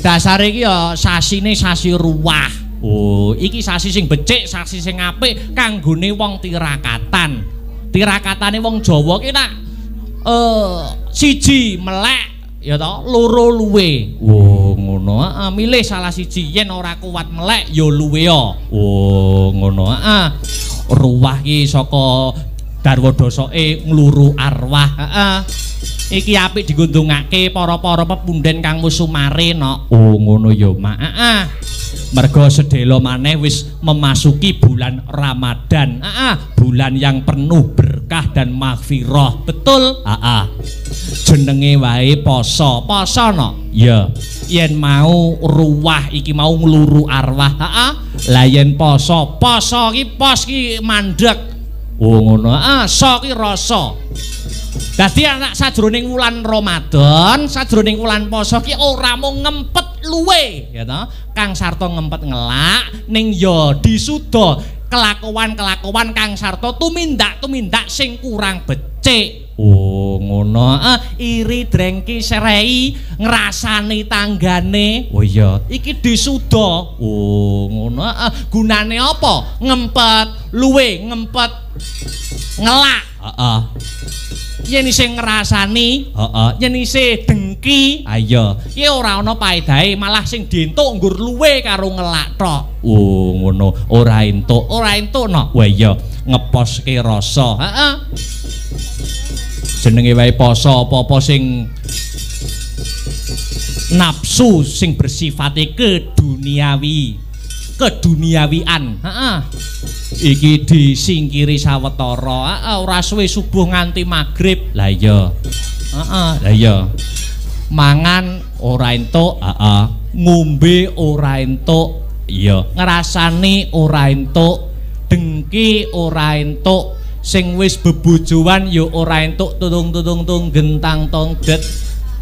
Dasare iki ya sasine sasi ruwah. Oh, iki sasi sing becik, sasi sing apik kanggone wong tirakatan. Tirakatane wong Jawa ki nak siji melek ya to, loro luwe. Oh, ngono. Heeh, milih salah siji, yen ora kuat melek ya luwe ya. Oh, ngono. Heeh. Ruwah ki saka garwa dosoke ngluru arwah. Heeh. Iki apik digundungake para-para pepunden kang wis sumare no. Oh, ngono ya, Mak. Heeh. Merga sedhela maneh wis memasuki bulan Ramadan. Heeh, bulan yang penuh berkah dan maghfirah. Betul? Heeh. Jenenge wae poso. Poso no. Ya. Yen mau ruwah iki mau ngluru arwah. Heeh. Lah yen poso, poso ki pos ki mandeg. Oh, ngono. Heeh, so ki rasa. Dadi anak sajroning wulan Ramadan, sajroning wulan poso ki ora mung ngempet luwe, ya toh. Kang sarta ngempet ngelak ning ya disuda kelakuan-kelakuan kang sarta tumindak-tumindak sing kurang becik. Oh, ngono. Iri drengki serei ngrasani tanggane. Oh iya, iki disuda. Oh, ngono. Gunane apa? Ngempet luwe, ngempet ngelak. Heeh. Yen isih ngrasani, heeh, yen isih dengki, ha iya, iki ora ana paedahe, malah sing dientuk nggur luwe karo ngelak tok. Oh, ngono, ora entuk no. Wah iya, ngeposke rasa. Heeh. Jenenge wae poso apa-apa sing nafsu sing bersifate keduniawi, keduniawian. Heeh. Iki disingkiri sawetara. Heeh, ora suwe subuh nganti magrib. Lah iya. Heeh, lah iya. Mangan ora entuk, heeh. Ngombe ora entuk, iya. Ngrasani ora entuk, dengki ora entuk, sing wis bebojoan ya ora entuk tutung-tutung tung gentang tong det.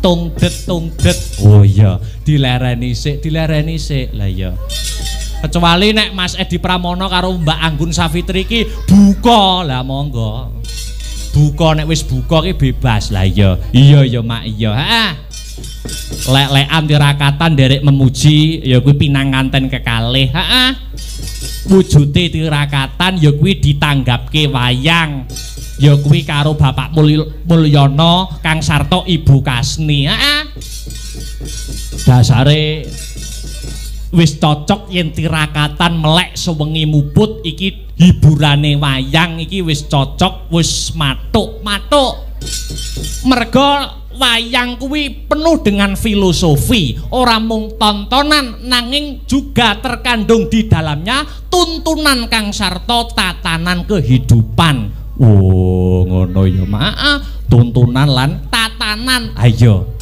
Tong det tong det. Oh iya, dilereni sik, dilereni sik. Lah iya. Kecuali nek Mas Edi Pramono karo Mbak Anggun Safitri iki buka, lah monggo. Buka nek wis buka ki bebas. Lah iya. Iya ya Mak, iya. Heeh. Lek-lekan tirakatan nderek memuji ya kuwi pinanganten kekalih. Heeh. Wujude tirakatan ya kuwi ditanggapke wayang. Ya kuwi karo Bapak Mulyono Kang Sarto Ibu Kasni. Heeh. Dasare wis cocok yen tirakatan melek sewengi muput iki hiburane wayang iki wis cocok, wis matuk-matuk. Merga wayang kuwi penuh dengan filosofi, ora mung tontonan nanging juga terkandung di dalamnya tuntunan Kang Sarto tatanan kehidupan. Oh, ngono ya, Mak. Tuntunan lan tatanan. Ayo.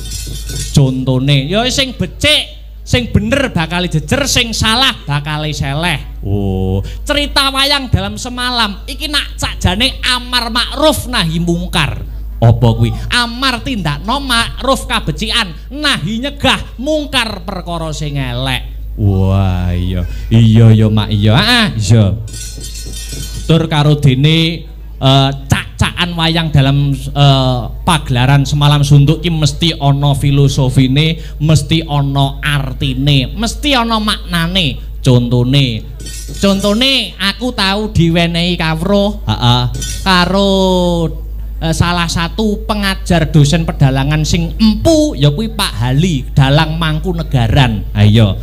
Contone ya sing becik, sing bener bakal jejer, sing salah bakal seleh. Oh, cerita wayang dalam semalam iki nak sakjane amar makruf nahi mungkar. Apa kuwi? Amar tindakno makruf kabecikan, nahi nyegah mungkar perkara sing elek. Wah, iya. Iya ya, Mak, iya. Heeh, iya. Tur karo dene cak-cakan wayang dalam pagelaran semalam suntuk ki mesti ana filosofine, mesti ana artine, mesti ana maknane. Contone, contone aku tau diwenehi kawruh, heeh, karo salah satu pengajar dosen pedalangan sing empu ya kuwi Pak Hali, dalang Mangkunegaran. Ayo.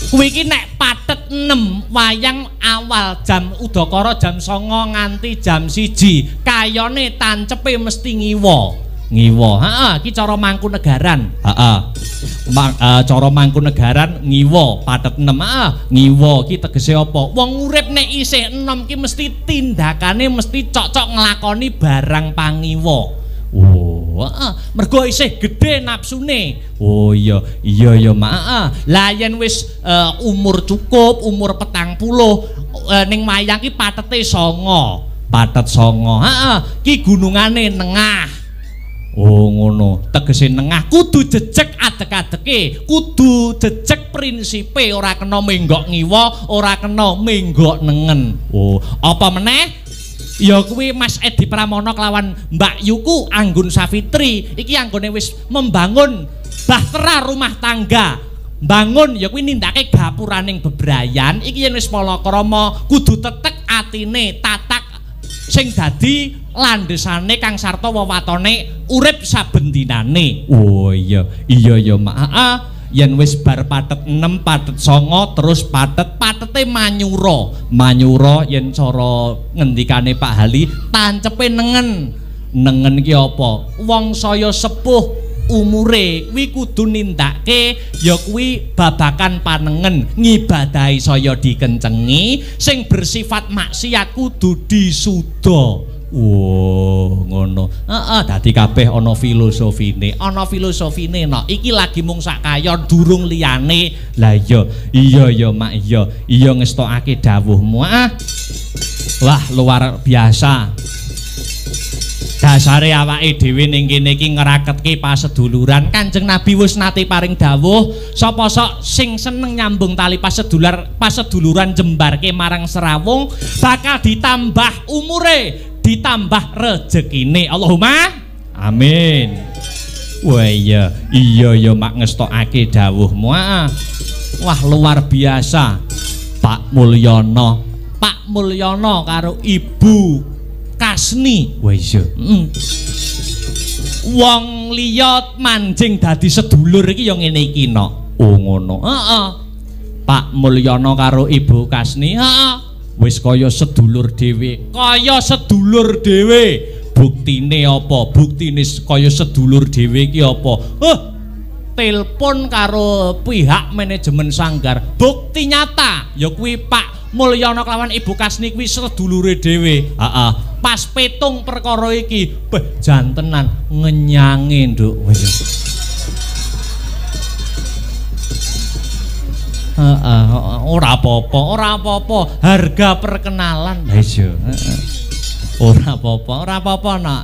Kuwi iki nek patet 6 wayang awal jam udakara jam 09 nganti jam 1, kayone tancepe mesti ngiwa. Ngiwa. Heeh, iki cara Mangkunegaran. Heeh. Cara Mangkunegaran ngiwa patet 6. Heeh, ngiwa iki tegese apa? Wong urip nek isih enom ki mesti tindakane mesti cocok nglakoni barang pangiwa. Oh, heeh, mergo isih gedhe nafsune. Oh iya, iya ya, Mak. Heeh. Lah yen wis umur cukup, umur 40 ning wayang ki patete 9. Patet 9. Heeh, ki gunungane nengah. Oh ngono, tegese nengah kudu jejeg adeg-adege, kudu jejeg prinsipe, ora kena menggok ngiwa, ora kena menggok nengen. Oh, apa meneh? Ya kuwi Mas Edi Pramono kelawan Mbak Yuku Anggun Safitri iki anggone wis membangun bahtera rumah tangga. Bangun ya kuwi nindakake gapuraning bebrayan iki yen wis palakrama kudu tetek atine, tatak sing dadi landhesane Kang Sarto wewatone urip saben dinane. Oh iya, iya ya, Mak. Heeh. Yen wis bar patet 6, patet 9, terus patet patete manyura. Manyura yen cara ngendikane Pak Hali tancepe nengen. Nengen ki apa? Wong saya sepuh umure kuwi kudu nindakake ya kuwi babakan panengen, ngibadahi saya dikencengi, sing bersifat maksiat kudu disuda. Wow, ngono. Heeh, dadi kabeh ana filosofine. Ana filosofine no. Iki lagi mung sak kayon durung liyane. Lah iya, iya ya Mak, iya. Iya ngestokake dawuhmu. Ah. Wah, luar biasa. Dasare awake dhewe ning kene iki ngraketke paseduluran. Kanjeng Nabi wis nate paring dawuh, sapa sok sing seneng nyambung tali paseduluran jembarke marang serawung bakal ditambah umure, ditambah rejekine. Allahumma amin. Wah iya, iya ya Mak ngestokake dawuhmu. Wah luar biasa. Pak Mulyono, Pak Mulyono karo Ibu Kasni. Wah iya. Wong liya manjing dadi sedulur iki ya ngene iki nok. Oh ngono. Heeh. Pak Mulyono karo Ibu Kasni, heeh. Wis kaya sedulur dhewe. Kaya sedulur dhewe. Buktine apa? Buktine kaya sedulur dhewe iki apa? Huh. Telepon karo pihak manajemen sanggar. Bukti nyata ya kuwi Pak Mulyono kelawan Ibu Kasni kuwi sedulure dhewe. Heeh. Pas petung perkara iki, beh jantenan ngenyange, Nduk. Heeh, ora apa-apa, ora apa-apa. Harga perkenalan. Lah iya, heeh. Ora apa-apa, ora apa-apa, Nak.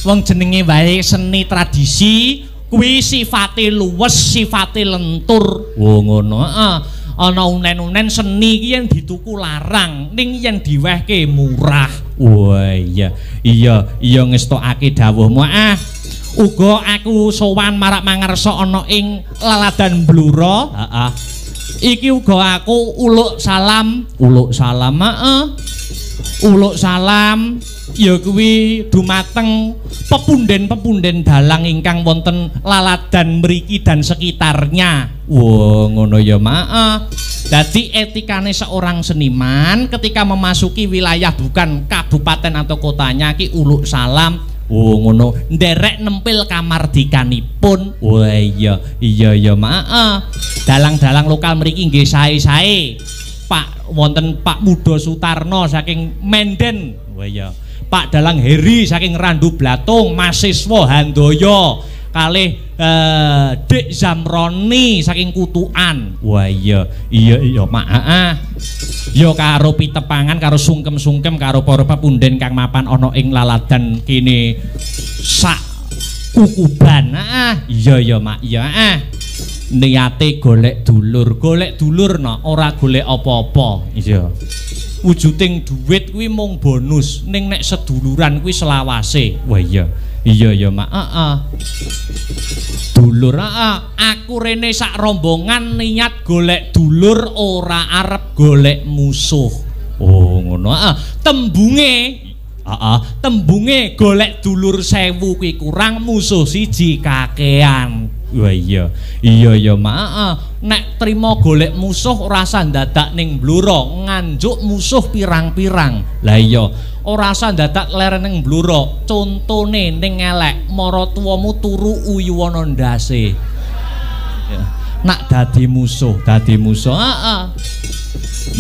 Wong jenenge wae seni tradisi kuwi sifate luwes, sifate lentur. Oh ngono, heeh. Ana unen-unen seni iki yen dituku larang, ning yen diwehke murah. Wah iya, iya, iya ngestokake dawuhmu. Ah, uga aku sowan marak mangarsa ana ing Laladan Blora. Heeh. Iki uga aku uluk salam, heeh. Uluk salam ya kuwi dumateng pepunden-pepunden dalang ingkang wonten Laladan mriki dan sekitarnya. Wah, ngono ya, Mak. Dadi etikane seorang seniman ketika memasuki wilayah bukan kabupaten atau kotanya ki uluk salam. Oh ngono, nderek nempil kamardikanipun. Wah iya, iya ya, Mak. Dalang-dalang lokal mriki nggih sae-sae. Pak wonten Pak Mudo Sutarno saking Menden. Wah iya. Pak Dalang Heri saking Randu Blatung, Masiswa Handoyo kalih Dik Zamroni saking Kutuan. Wah iya, iya iya Mak. Heeh. Ya karo pitepangan karo sungkem-sungkem karo para pepunden kang mapan ana ing Laladan kene sak kukuban. Heeh. Iya iya Mak, iya heeh. Niate golek dulur no, ora golek apa-apa. Iya. Wujuding duit kuwi mung bonus, ning nek seduluran kuwi selawase. Wah iya. Iya ya Mak. Heeh. Dulur, heeh. Aku rene sak rombongan niat golek dulur, ora arep golek musuh. Oh ngono, heeh. Tembunge, heeh, tembunge golek dulur 1000 kuwi kurang, musuh siji kakean. Wah iya, iya ya Mak. Heeh. Nek trimo golek musuh ora usah ndadak ning Blora, nganjuk musuh pirang-pirang. Lah iya, ora usah ndadak leren ning Blora, contone ning elek, maratuwamu turu uyuwana ndase. Nak dadi musuh, heeh.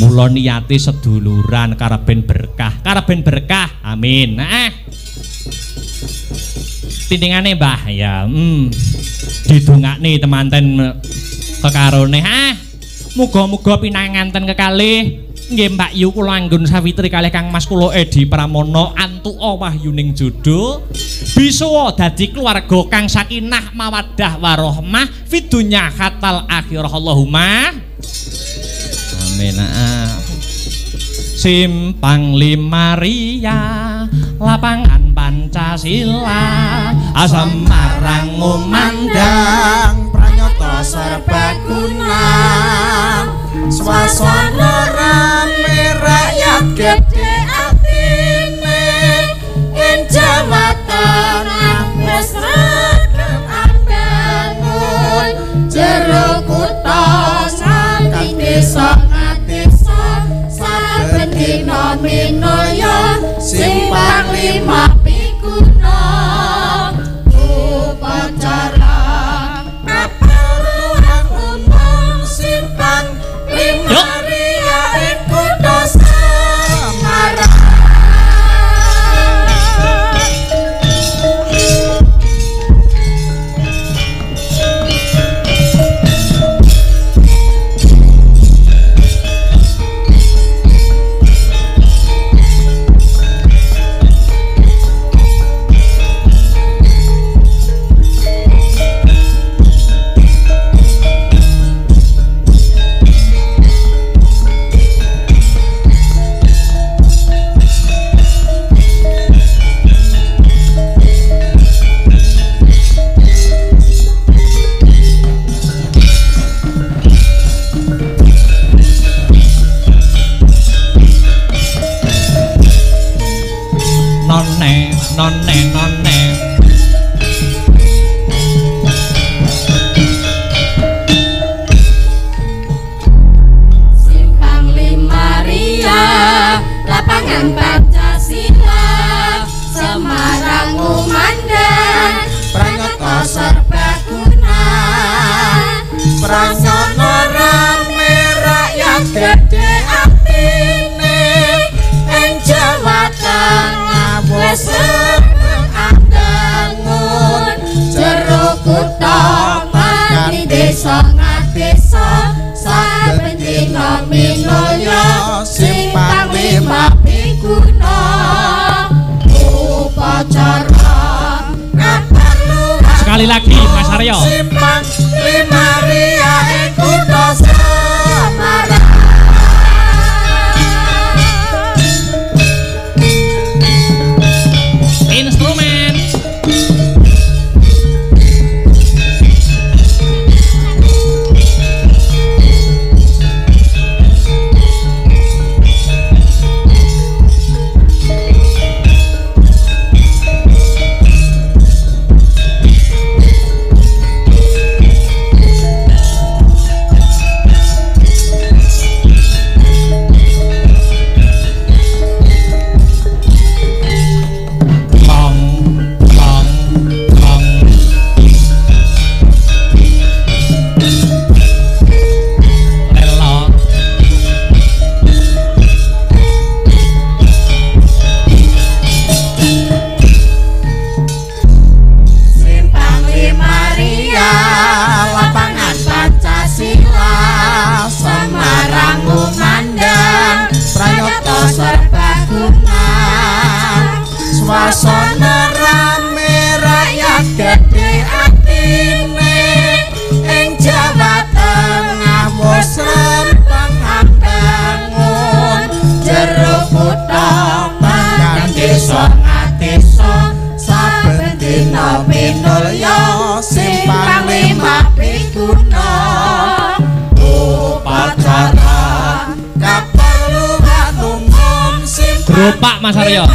Mula niate seduluran kareben berkah, kareben berkah. Amin. Heeh. Tindingane Mbah ya. Didongakne temanten kekarone. Ha. Muga-muga pinanganten kekalih nggih Mbak Yu kula Anggun Sawitri kalih Kang Mas kula Edi Pramono antuka wahyuning jodoh bisa dadi keluarga kang sakinah mawaddah warohmah fidunya hatal akhirah. Allahumma amin. Simpang Limaria lapangan Pancasila Semarang ngumandang pranyata serbaguna swasana rame rakyat gedhe atine ing Jawa Tengah wis regep ambangun jero kutha nganti desa ngatisa saben dina minaya simpang lima pikuna upacara kaperluan umum simpang lima ria ing kutha Semarang. Suasana rame rakyat gedhe atine ing Jawa Tengah wis andangun jero kutha nganti desa ngadesa saben dina minulya simpang lima piguna upacara. Sekali lagi Mas Aryo. Simpang lima ria ing kutha Semarang. Instrumen. Suasana rame rakyat gedhe atine ing Jawa Tengah wis rempeng ambangun jero kutha nganti desa ngadesa saben dina minulya simpang lima piguna upacara kaperluan umum simpang Gerobak Mas Aryo.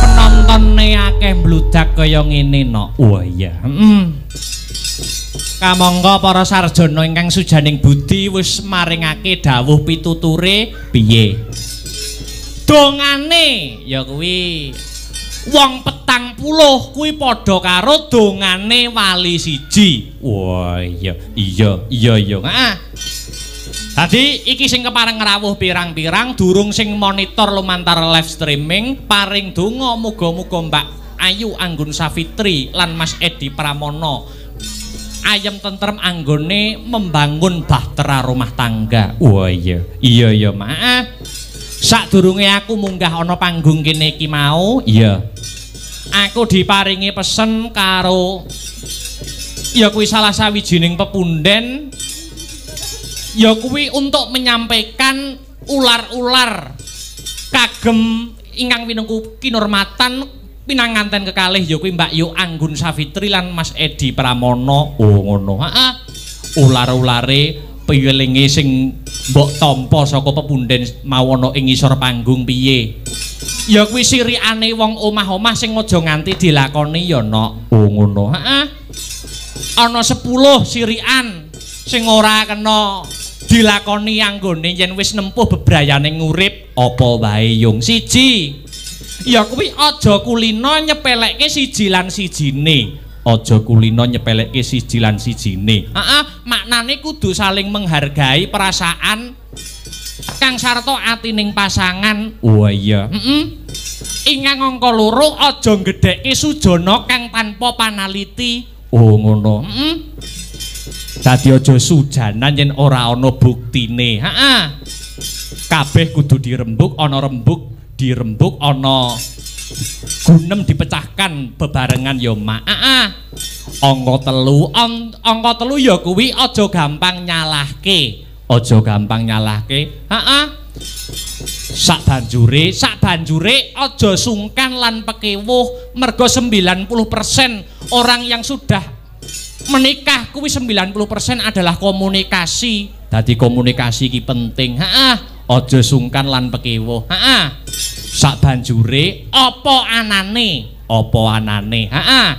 Penontone akeh mbludak kaya ngene no. Wah iya. Kamangka para sarjana ingkang sujaning budi wis maringake dawuh pituture piye? Dongane ya kuwi wong 40 kuwi padha karo dongane wali siji. Wah iya iya iya iya. Heeh. Dadi iki sing kepareng ngrawuh pirang-pirang durung sing monitor lumantar live streaming paring donga muga-muga Mbak Ayu Anggun Safitri lan Mas Edi Pramono ayem tentrem anggone membangun bahtera rumah tangga. Wah iya iya iya maaf. Sadurunge aku munggah ana panggung kene iki mau, iya. Aku diparingi pesen karo ya kuwi salah sawijining pepunden ya kuwi untuk menyampaikan ular-ular kagem ingkang winengku kinurmatan pinanganten kekalih ya kuwi Mbak Yu Anggun Safitri lan Mas Edi Pramono. Oh ngono. Heeh. Ular-ulare piwelinge sing mbok tampa saka pepunden mau ana ing ngisor panggung piye? Ya kuwi sirikane wong omah-omah sing aja nganti dilakoni ya nok. Oh ngono. Heeh. Ana 10 sirikan sing ora kena dilakoni anggone yen wis nempuh bebrayane ngurip apa wae yung. Siji. Ya kuwi aja kulina nyepelekke siji lan sijine. Aja kulina nyepelekke siji lan sijine. Heeh, maknane kudu saling menghargai perasaan kang sarta atining pasangan. Oh iya. Heeh. Ingkang angka loro aja nggedhekke sujana kang tanpa panaliti. Oh ngono. Heeh. Dadi aja sujanan yen ora ana buktine. Heeh. Kabeh kudu dirembuk, ana rembuk dirembuk, ana gunem dipecahkan bebarengan ya mak. Heeh. Angka telu, angka telu ya kuwi aja gampang nyalahke. Aja gampang nyalahke. Heeh. Sak banjure aja sungkan lan pekewuh mergo 90% orang yang sudah menikah kuwi 90% adalah komunikasi. Dadi komunikasi ki penting. Heeh. Aja sungkan lan pekewuh. Heeh. Sak banjure apa anane? Apa anane? Heeh.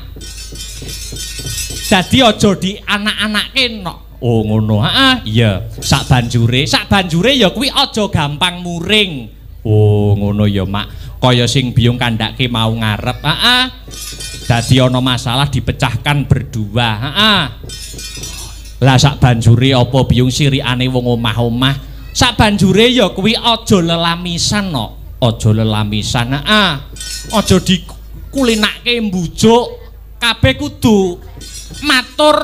Dadi aja di anak-anake nok. Oh ngono. Heeh, iya. Sak banjure ya kuwi aja gampang muring. Oh, ngono ya, Mak. Kaya sing biyung kandhake mau ngarep. Heeh. Dadi ana masalah dipecahkan berdua. Heeh. Lah sak banjure apa biyung sirikane wong omah-omah? Sak banjure ya kuwi aja lelamisan no. Aja lelamisan. Heeh. Aja dikulinake mbujuk. Kabeh kudu matur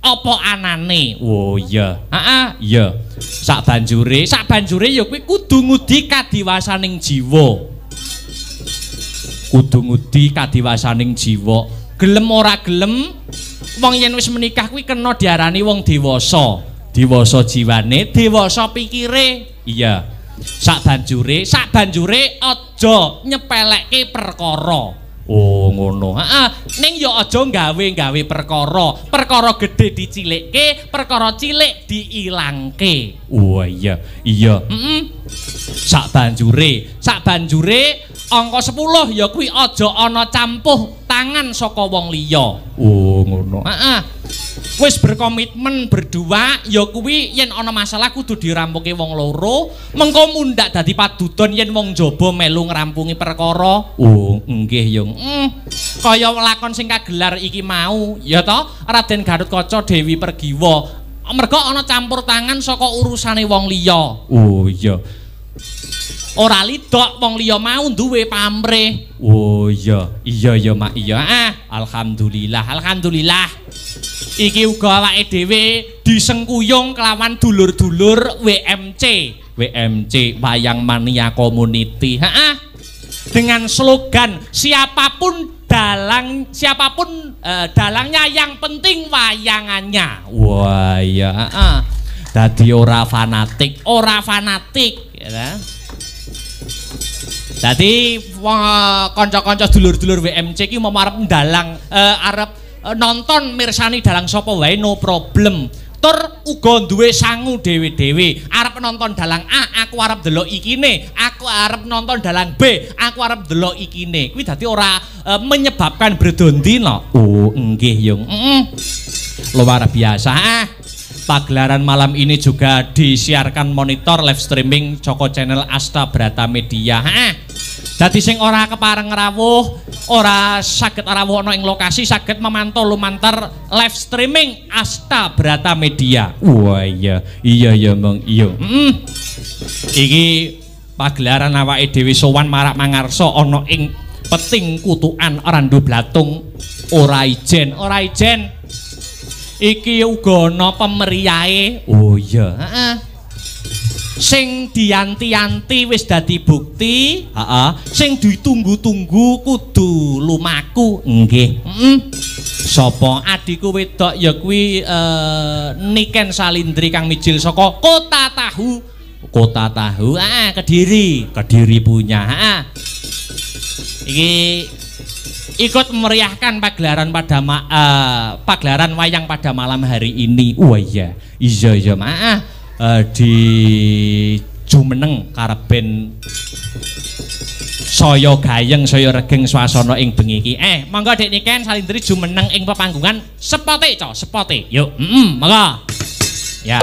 apa anane. Oh iya. Heeh, iya. Sak banjure ya kuwi kudu ngudi kadiwasaning jiwa. Kudu ngudi kadiwasaning jiwa. Gelem ora gelem, wong yen wis menikah kuwi kena diarani wong dewasa. Dewasa jiwane, dewasa pikire. Iya. Sak banjure aja nyepelekke perkara. Oh ngono. Heeh, ning ya aja gawe-gawe perkara. Perkara gedhe dicilikke, perkara cilik diilangke. Oh iya, iya. Heeh. Sak banjure angka 10 ya kuwi aja ana campuh tangan saka wong liya. Oh ngono. Heeh. Wis berkomitmen berdua ya kuwi yen ana masalah kudu dirampungi wong loro, mengko mundhak dadi padudon yen wong jaba melu ngrampungi perkara. Oh nggih ya. Kaya lakon sing kagelar iki mau ya to, Raden Gatot Kaca Dewi Pergiwa. Merga ana campur tangan saka urusane wong liya. Oh iya. Ora lidok wong liya mau duwe pamrih. Oh iya, iya ya Mak, iya. Ah, alhamdulillah, alhamdulillah. Iki uga awake dhewe disengkuyung kelawan dulur-dulur WMC, WMC Wayang Mania Community. Heeh. Dengan slogan siapapun dalang, siapapun dalangnya yang penting wayangannya. Wah iya, heeh. Dadi ora fanatik ya. Dadi kanca-kanca dulur-dulur WMC ki mau arep ndalang, arep nonton mirsani dalang sapa wae no problem. Tur uga duwe sangu dhewe-dhewe. Arep nonton dalang A, aku arep delok ikine. Aku arep nonton dalang B, aku arep delok ikine. Kuwi dadi ora menyebabkan berdondi no. Oh, nggih, Yung. Luar biasa. Pagelaran malam ini juga disiarkan monitor live streaming Joko Channel Asta Brata Media. Dadi sing ora kepareng rawuh, ora saged rawuh ana ing lokasi, saged memantau lumantar live streaming Asta Brata Media. Wah iya, iya ya mong iya. Iki pagelaran awake dhewe sowan marak mangarsa ana ing Peting Kutukan Randu Blatung. Ora ijen, ora ijen. Iki uga ana pemeriyahe. Oh iya, heeh. Sing dianti-anti wis dadi bukti, heeh. Sing ditunggu-tunggu kudu lumaku. Nggih. Heeh. Sapa adhiku wedok ya kuwi Niken Salindri kang mijil saka Kota Tahu. Kota Tahu, heeh, Kediri. Kediri punya, heeh. Iki ikut memeriahkan pagelaran pada pagelaran wayang pada malam hari ini. Wah iya, iya iya maaf di jumeneng kareben saya gayeng saya regeng swasana ing bengi iki. Monggo Dik Niken Salindri jumeneng ing pepanggungan sepote co, sepote. Yuk, monggo. Ya.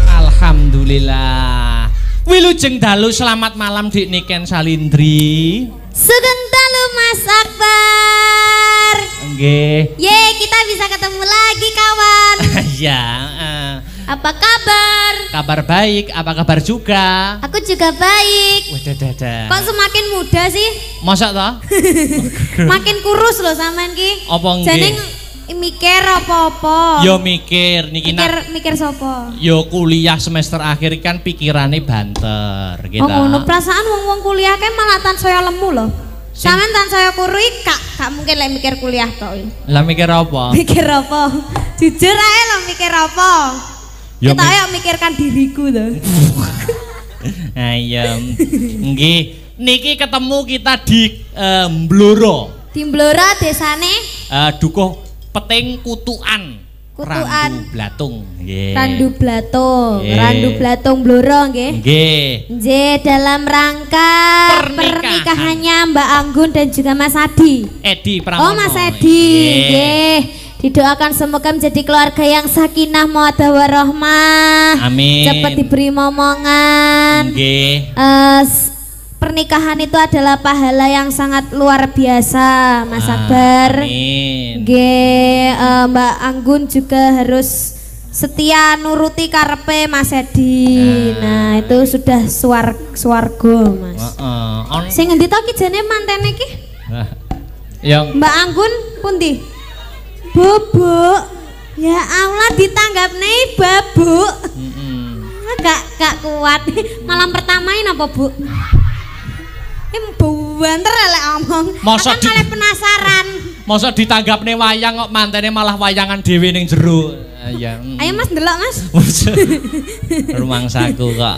Alhamdulillah. Wilujeng dalu, selamat malam Dik Niken Salindri. Sugeng dalu Mas Akbar. Nggih. Ye, kita bisa ketemu lagi kawan. Iya. Apa kabar? Kabar baik, apa kabar juga? Aku juga baik. Wadah dadah. Kok semakin muda sih? Masa toh? Makin kurus loh sampean ki. Apa nggih? Jeneng mikir apa-apa? Yo mikir niki mikir sapa? Yo kuliah semester akhir kan pikirane banter gitu. Oh ngono, perasaan wong-wong kuliah kae malah tansaya lemu loh. Sampeyan tansaya kuru iki gak mungkin lek mikir kuliah tok. Lah mikir apa? Mikir apa? Jujur ae lho mikir apa? Yo kita ayo mikirkan diriku to. Ayo. Nggih, niki ketemu kita di Blora. Di Blora desane Dukuh Peting Kutukan. Kutukan. Randu Blatung. Nggih. Randu Blatung. Randu Blatung Blora nggih. Nggih. Nggih, dalam rangka pernikahannya Mbak Anggun dan juga Mas Adi. Edi Pramono. Oh, Mas Edi. Nggih. Didoakan semoga menjadi keluarga yang sakinah mawaddah warahmah. Amin. Cepat diberi momongan. Nggih. Pernikahan itu adalah pahala yang sangat luar biasa, Mas Akbar. Amin. Nggih, Mbak Anggun juga harus setia nuruti karepe Mas Edi. Nah, itu sudah swarga, Mas. Sing ngendi to ki jane mantene ki? Yang Mbak Anggun pundi? Bubuk. Ya Allah, ditanggapne babuk. Gak kuat. Malam pertama ini apa, Bu? Buanter lek omong. Masa malah penasaran. Masa ditanggapne wayang kok mantene malah wayangan dhewe ning jero. Ya. Ayo Mas ndelok, Mas. Rumangsaku kok.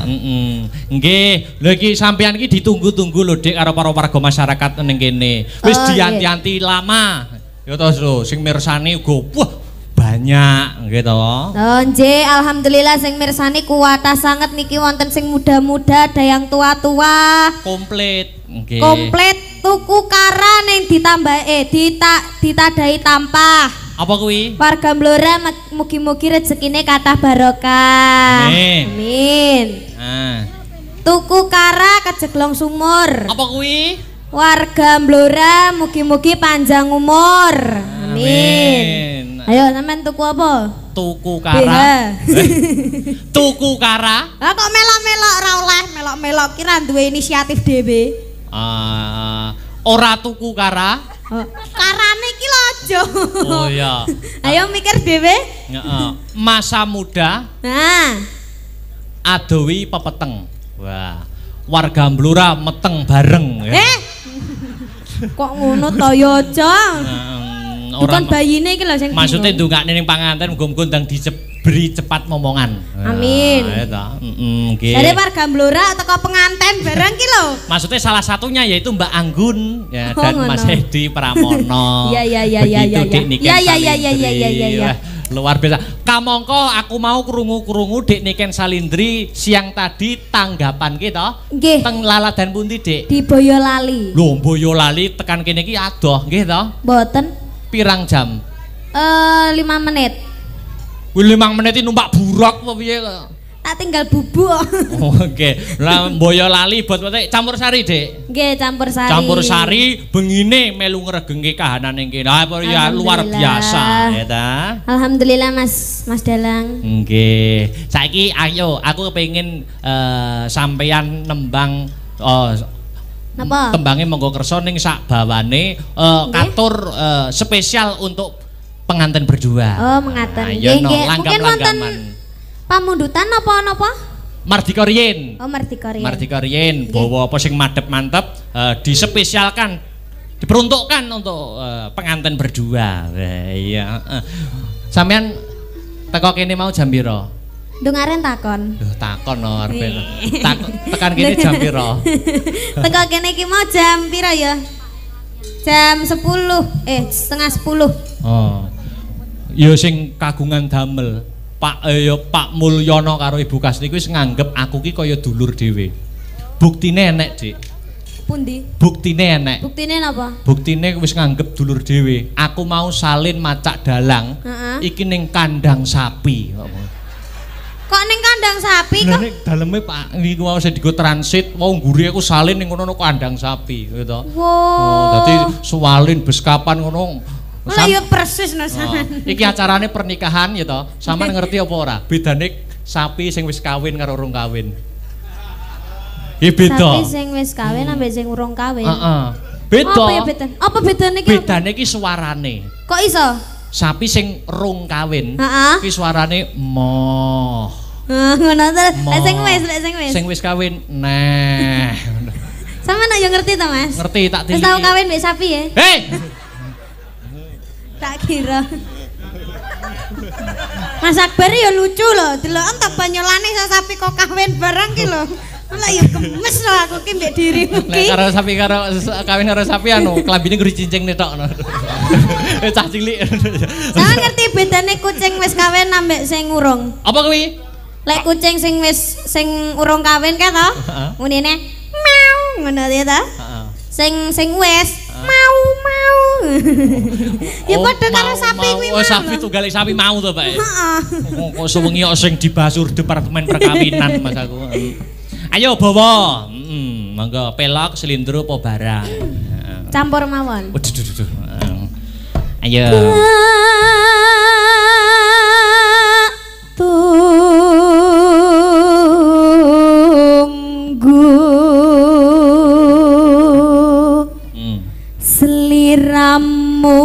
Nggih, lho iki sampean iki ditunggu-tunggu lho Dik karo para warga masyarakat ning kene. Wis dianti-anti lama. Ya to lho, sing mirsani uga wah banyak nggih to. Oh nggih, alhamdulillah sing mirsani kuwatah sanget niki wonten sing muda-muda, ada yang tua-tua. Komplit. Nggih. Komplit tuku kara ning ditambah ditadahi tampah. Apa kuwi? Warga Blora mugi-mugi rezekine kathah barokah. Amin. Amin. Tuku kara kejeglong sumur. Apa kuwi? Warga Blora mugi-mugi panjang umur. Amin. Ayo sampean tuku apa? Tuku kara. Tuku kara. Lah kok melok-melok ora oleh, melok-melok ki ra duwe inisiatif dhewe. Ora tuku kara. Oh. Karane iki lho aja. Oh iya. Ayo mikir dhewe. Heeh. Masa muda. Nah. Adowi pepeteng. Wah. Warga Blora meteng bareng ya. Kok ngono to ya aja. Bukan bayine iki lho sing maksudnya ndongakne ning panganten muga-muga ndang diberi cepat momongan. Amin. Nggih. Dari warga Blora teko penganten bareng ki lho. Maksudnya salah satunya yaitu Mbak Anggun ya, dan Mas Edi Pramono. Iya iya iya iya iya. Iya iya iya iya iya iya. Luar biasa. Kamangka aku mau krungu-krungu Dik Niken Salindri siang tadi tanggapan kita. Nggih. Teng laladan pundi, Dik? Di Boyolali. Lho, Boyolali tekan kene iki adoh nggih to? Mboten. Pirang jam? 5 menit. Kuwi 5 menit numpak buruk apa piye kok? Tak tinggal bubuk. Oh, oke. Lah Boyolali bot campur sari, Dik. Nggih, campur sari. Campur sari bengine melu ngregengke kahanan ning kene. Ah, ya luar biasa, ya ta. Alhamdulillah Mas, Mas Dalang. Nggih. Saiki ayo aku kepengin sampeyan nembang napa? Tembange monggo kersa ning sak bawane katur spesial untuk pengantin berdua. Oh, mengaten. Nggih, nggih. Mungkin wonten pamundutan napa-napa? Mardika Rien. Oh, Mardika Rien. Mardika Rien bawa apa sing madhep mantep disepesialkan, diperuntukkan untuk pengantin berdua. Iya. Sampeyan teko kene mau jam pira? Ndungaren takon. Lho takon no arep. Tekan kene jam pira? Teko kene iki mau jam pira ya? Jam 10, 9:30. Oh. Ya sing kagungan damel. Pak ya Pak Mulyono karo Ibu Kasni kuwi wis nganggep aku ki kaya dulur dhewe. Buktine enek, Dik. Pundi? Buktine enek. Buktine napa? Buktine wis nganggep dulur dhewe. Aku mau salin macak dalang. Iki ning kandang sapi. Kok ning kandang sapi kok? Lah nek daleme Pak niku mau sing digo transit, wong ngguri aku salin ning ngono kandang sapi gitu. Wow. Oh, dadi suwalin bus kapan ngono. Lah ya persis no sampean. Iki acarane pernikahan ya to. Sampeyan ngerti apa ora? Bedane sapi sing wis kawin karo urung kawin. Iki beda. Sapi sing wis kawin ambek sing urung kawin. Heeh. Beda. Apa ya bedane? Apa bedane iki? Bedane iki suarane. Kok iso? Sapi sing rung kawin iki suarane moh. Ngono to. Lek sing wis, lek sing wis. Sing wis kawin neh. Sampeyan yo ngerti to, Mas? Ngerti tak tiliki. Wis tau kawin mbek sapi ya? Hei. Tak kira. Mas Akbar ya lucu loh, deloken tak banyolane sapi kok kawin bareng ki lho. Lah ya gemes lho aku ki mbek dirimu ki. Nek karo sapi karo kawin karo sapi anu klambine nggo dicincing tok ngono. Cah cilik. Sampeyan ngerti bedane kucing wis kawin ambek sing urung? Apa kuwi? Lek kucing sing wis sing urung kawin kae to? Munine meow ngono ya ta? Sing sing wis mau mau. Ya padha karo sapi kuwi. Oh, sapi tunggale sapi mau to, Pak. Heeh. Kok sewengi kok sing dibasur departemen perkawinan Mas aku. Ayo bawa. Heeh, monggo pelok, slindro apa barang. Campur mawon. Waduh duh duh. Ayo. Tunggu seliramu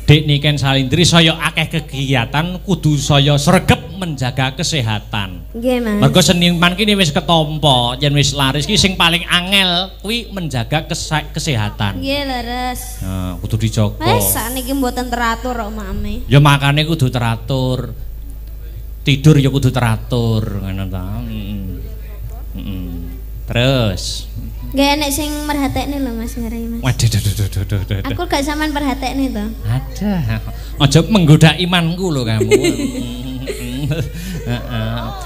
Dik Niken Salindri saya akeh kegiatan kudu saya sregep menjaga kesehatan. Nggih, Mas. Mergo seniman kini wis ketampa, yen wis laris ki sing paling angel kuwi menjaga kesehatan. Nggih, leres. Nah, kudu dijaga. Wis sakniki mboten teratur kok mame. Ya makane kudu teratur. Tidur ya kudu teratur ngono ta. Terus gak enek sing merhatekne lho Mas ngerai Mas. Waduh duh duh duh duh duh. Aku gak sampean perhatekne to. Ada. Aja menggoda imanku lho kamu.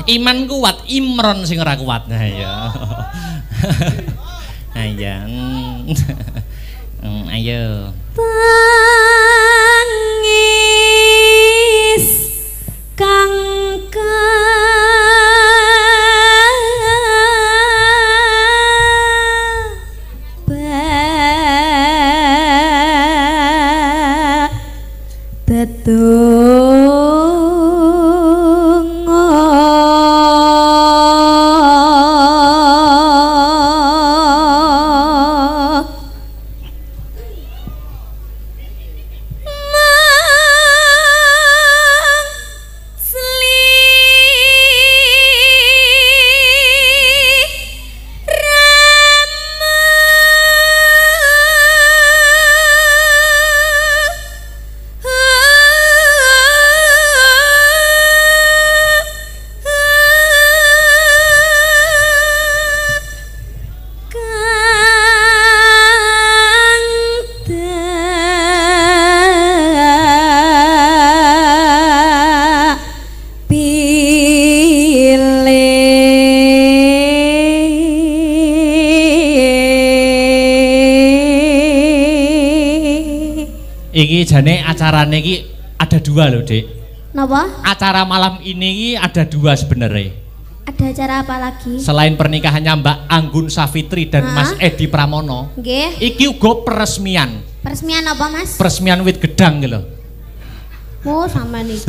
Iman kuat, Imron sing ora kuat. Nah ya. Ayo. Ayo. Tangis kang Iki jane acarane iki ada dua lho, Dik. Napa? Acara malam ini iki ada dua sebenarnya. Ada acara apa lagi? Selain pernikahannya Mbak Anggun Safitri dan Mas Edi Pramono. Nggih. Iki uga peresmian. Peresmian apa, Mas? Peresmian wit gedang gitu lho. Oh, sama niki.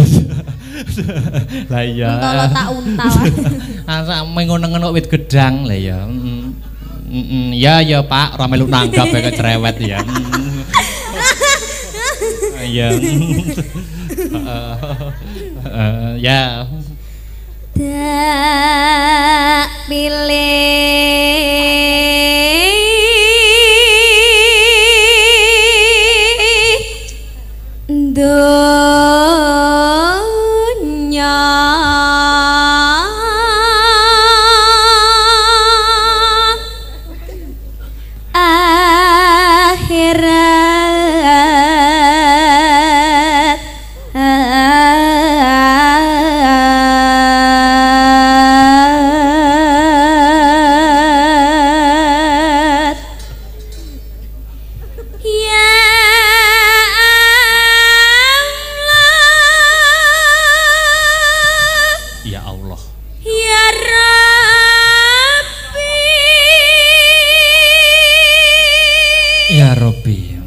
Lah iya. Untal tak untal. Asa mengono-ngono wit gedang lah ya. Ya ya, Pak, ora melu nanggap ya cerewet ya. Iya. Ya. Tak pilih dunya akhirat. Ya Allah. Ya Rabbi. Ya Rabbi.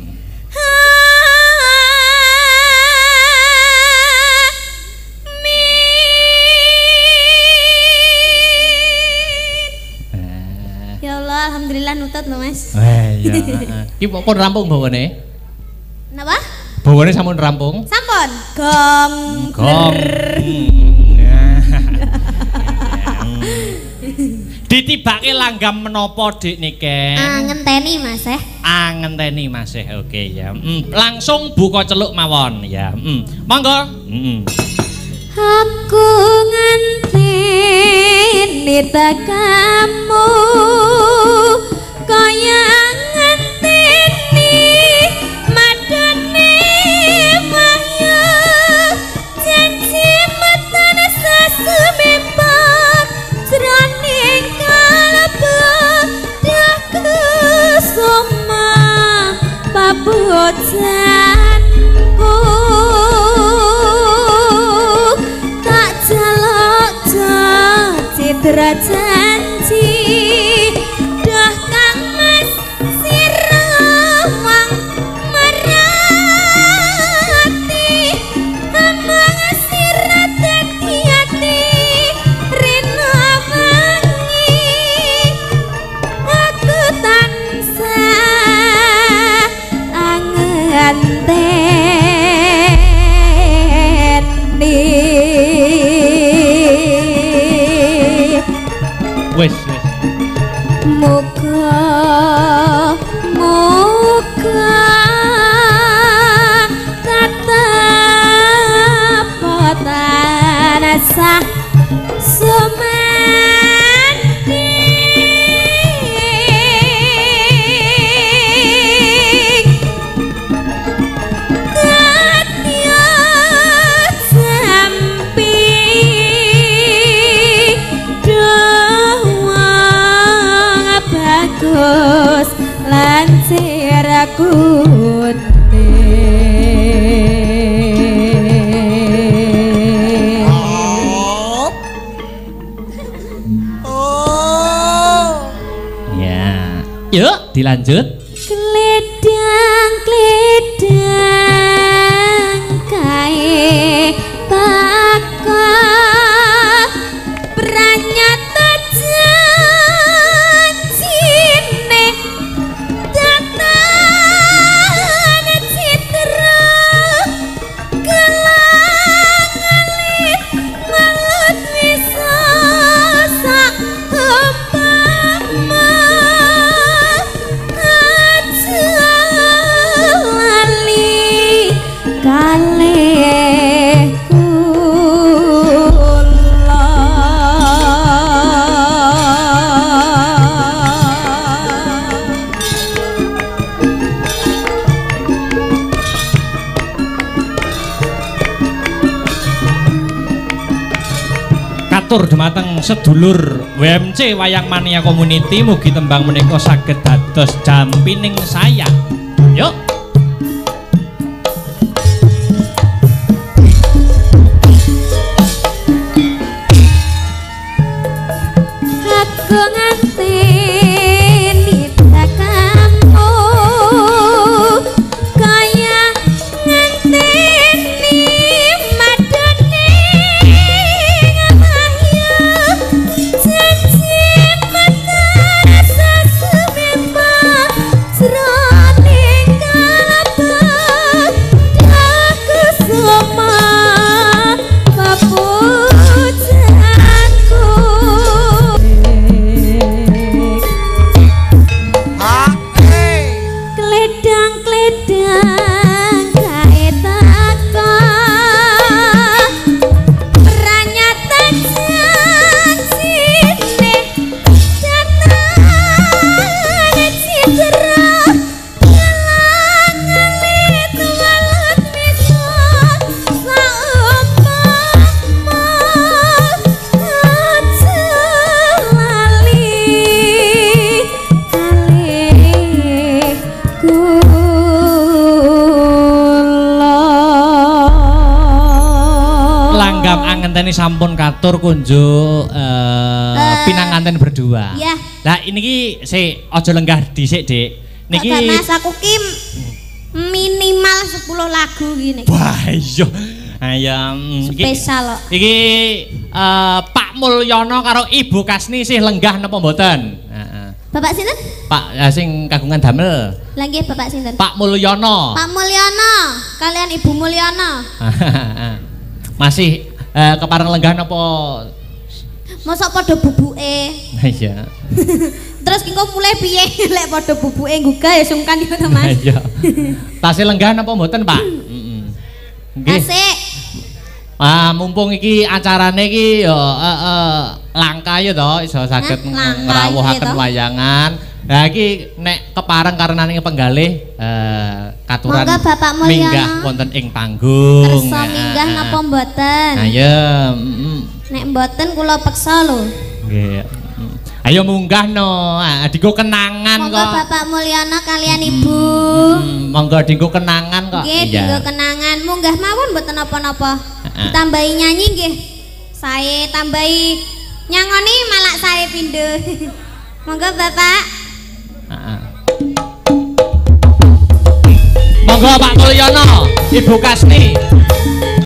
Amin. Ya Allah, alhamdulillah nutut lho Mas. Iya. Ki pun rampung bawane? Napa? Bawane sampun rampung? Sampun. Gong. Gong. Ditibake langgam menapa Dik Niken? Ngenteni Mas eh. Ngenteni Mas eh. Oke ya. Langsung buka celuk mawon ya. Monggo. Aku ngenteni tekamu kaya ngenteni madone wahyu janji metan sasumepar jroning kalbu dah kusuma pabojanku tak jaluk citra janji dah kang mas sirawang merati amang sirat dadi ati rina wangi aku tansah angenteni. Wis wis. Muga muga tetep tansah sumandhing Kadya jampi doang bagus lan kuning. Oh. Ya. Yuk dilanjut. Kledang kledang kae taka pranyata janjine datan citra gelang alit malut wisa sak umpama aja lali kalih kula. Katur dumateng sedulur WMC Wayang Mania Community mugi tembang menika saged dados jampining saya. Yuk. Aku nganteni tekamu kaya nganteni madone wahyu janji metan sasumempa jroning Mantene sampun katur kunjuk pinanganten berdua. Iya. Lah ini ki sik aja lenggah dhisik, Dik. Niki Mas aku ki minimal 10 lagu gini. Wah, iya. Ayo spesial kok. Iki Pak Mulyono karo Ibu Kasni sih lenggah napa mboten? Heeh. Bapak sinten? Pak sing kagungan damel. Lah nggih Bapak sinten? Pak Mulyono. Pak Mulyono, kalian Ibu Mulyono. Masih kepareng lenggah napa? Mosok padha bubuke. Iya. Terus ki engko mulih piye lek padha bubuke nggugah ya sungkan yo to Mas. Iya. Tasih lenggah napa mboten, Pak? Heeh. Nggih. Tasih. Ah, mumpung iki acarane iki ya langka ya to, iso saged ngrawuhaken wayangan. Lah iki nek kepareng karenane penggalih katuran minggah wonten ing panggung. Kersa minggah napa mboten? Ayo, nek mboten kula peksa lho. Nggih. Ayo munggah no, dinggo kenangan kok. Monggo Bapak Mulyono kalian Ibu. Monggo dinggo kenangan kok. Nggih, dinggo kenangan. Munggah mawon mboten napa-napa. Ditambahi nyanyi nggih. Sae tambahi nyangoni malak sae pindho. Monggo Bapak. Monggo Pak Mulyono, Ibu Kasni.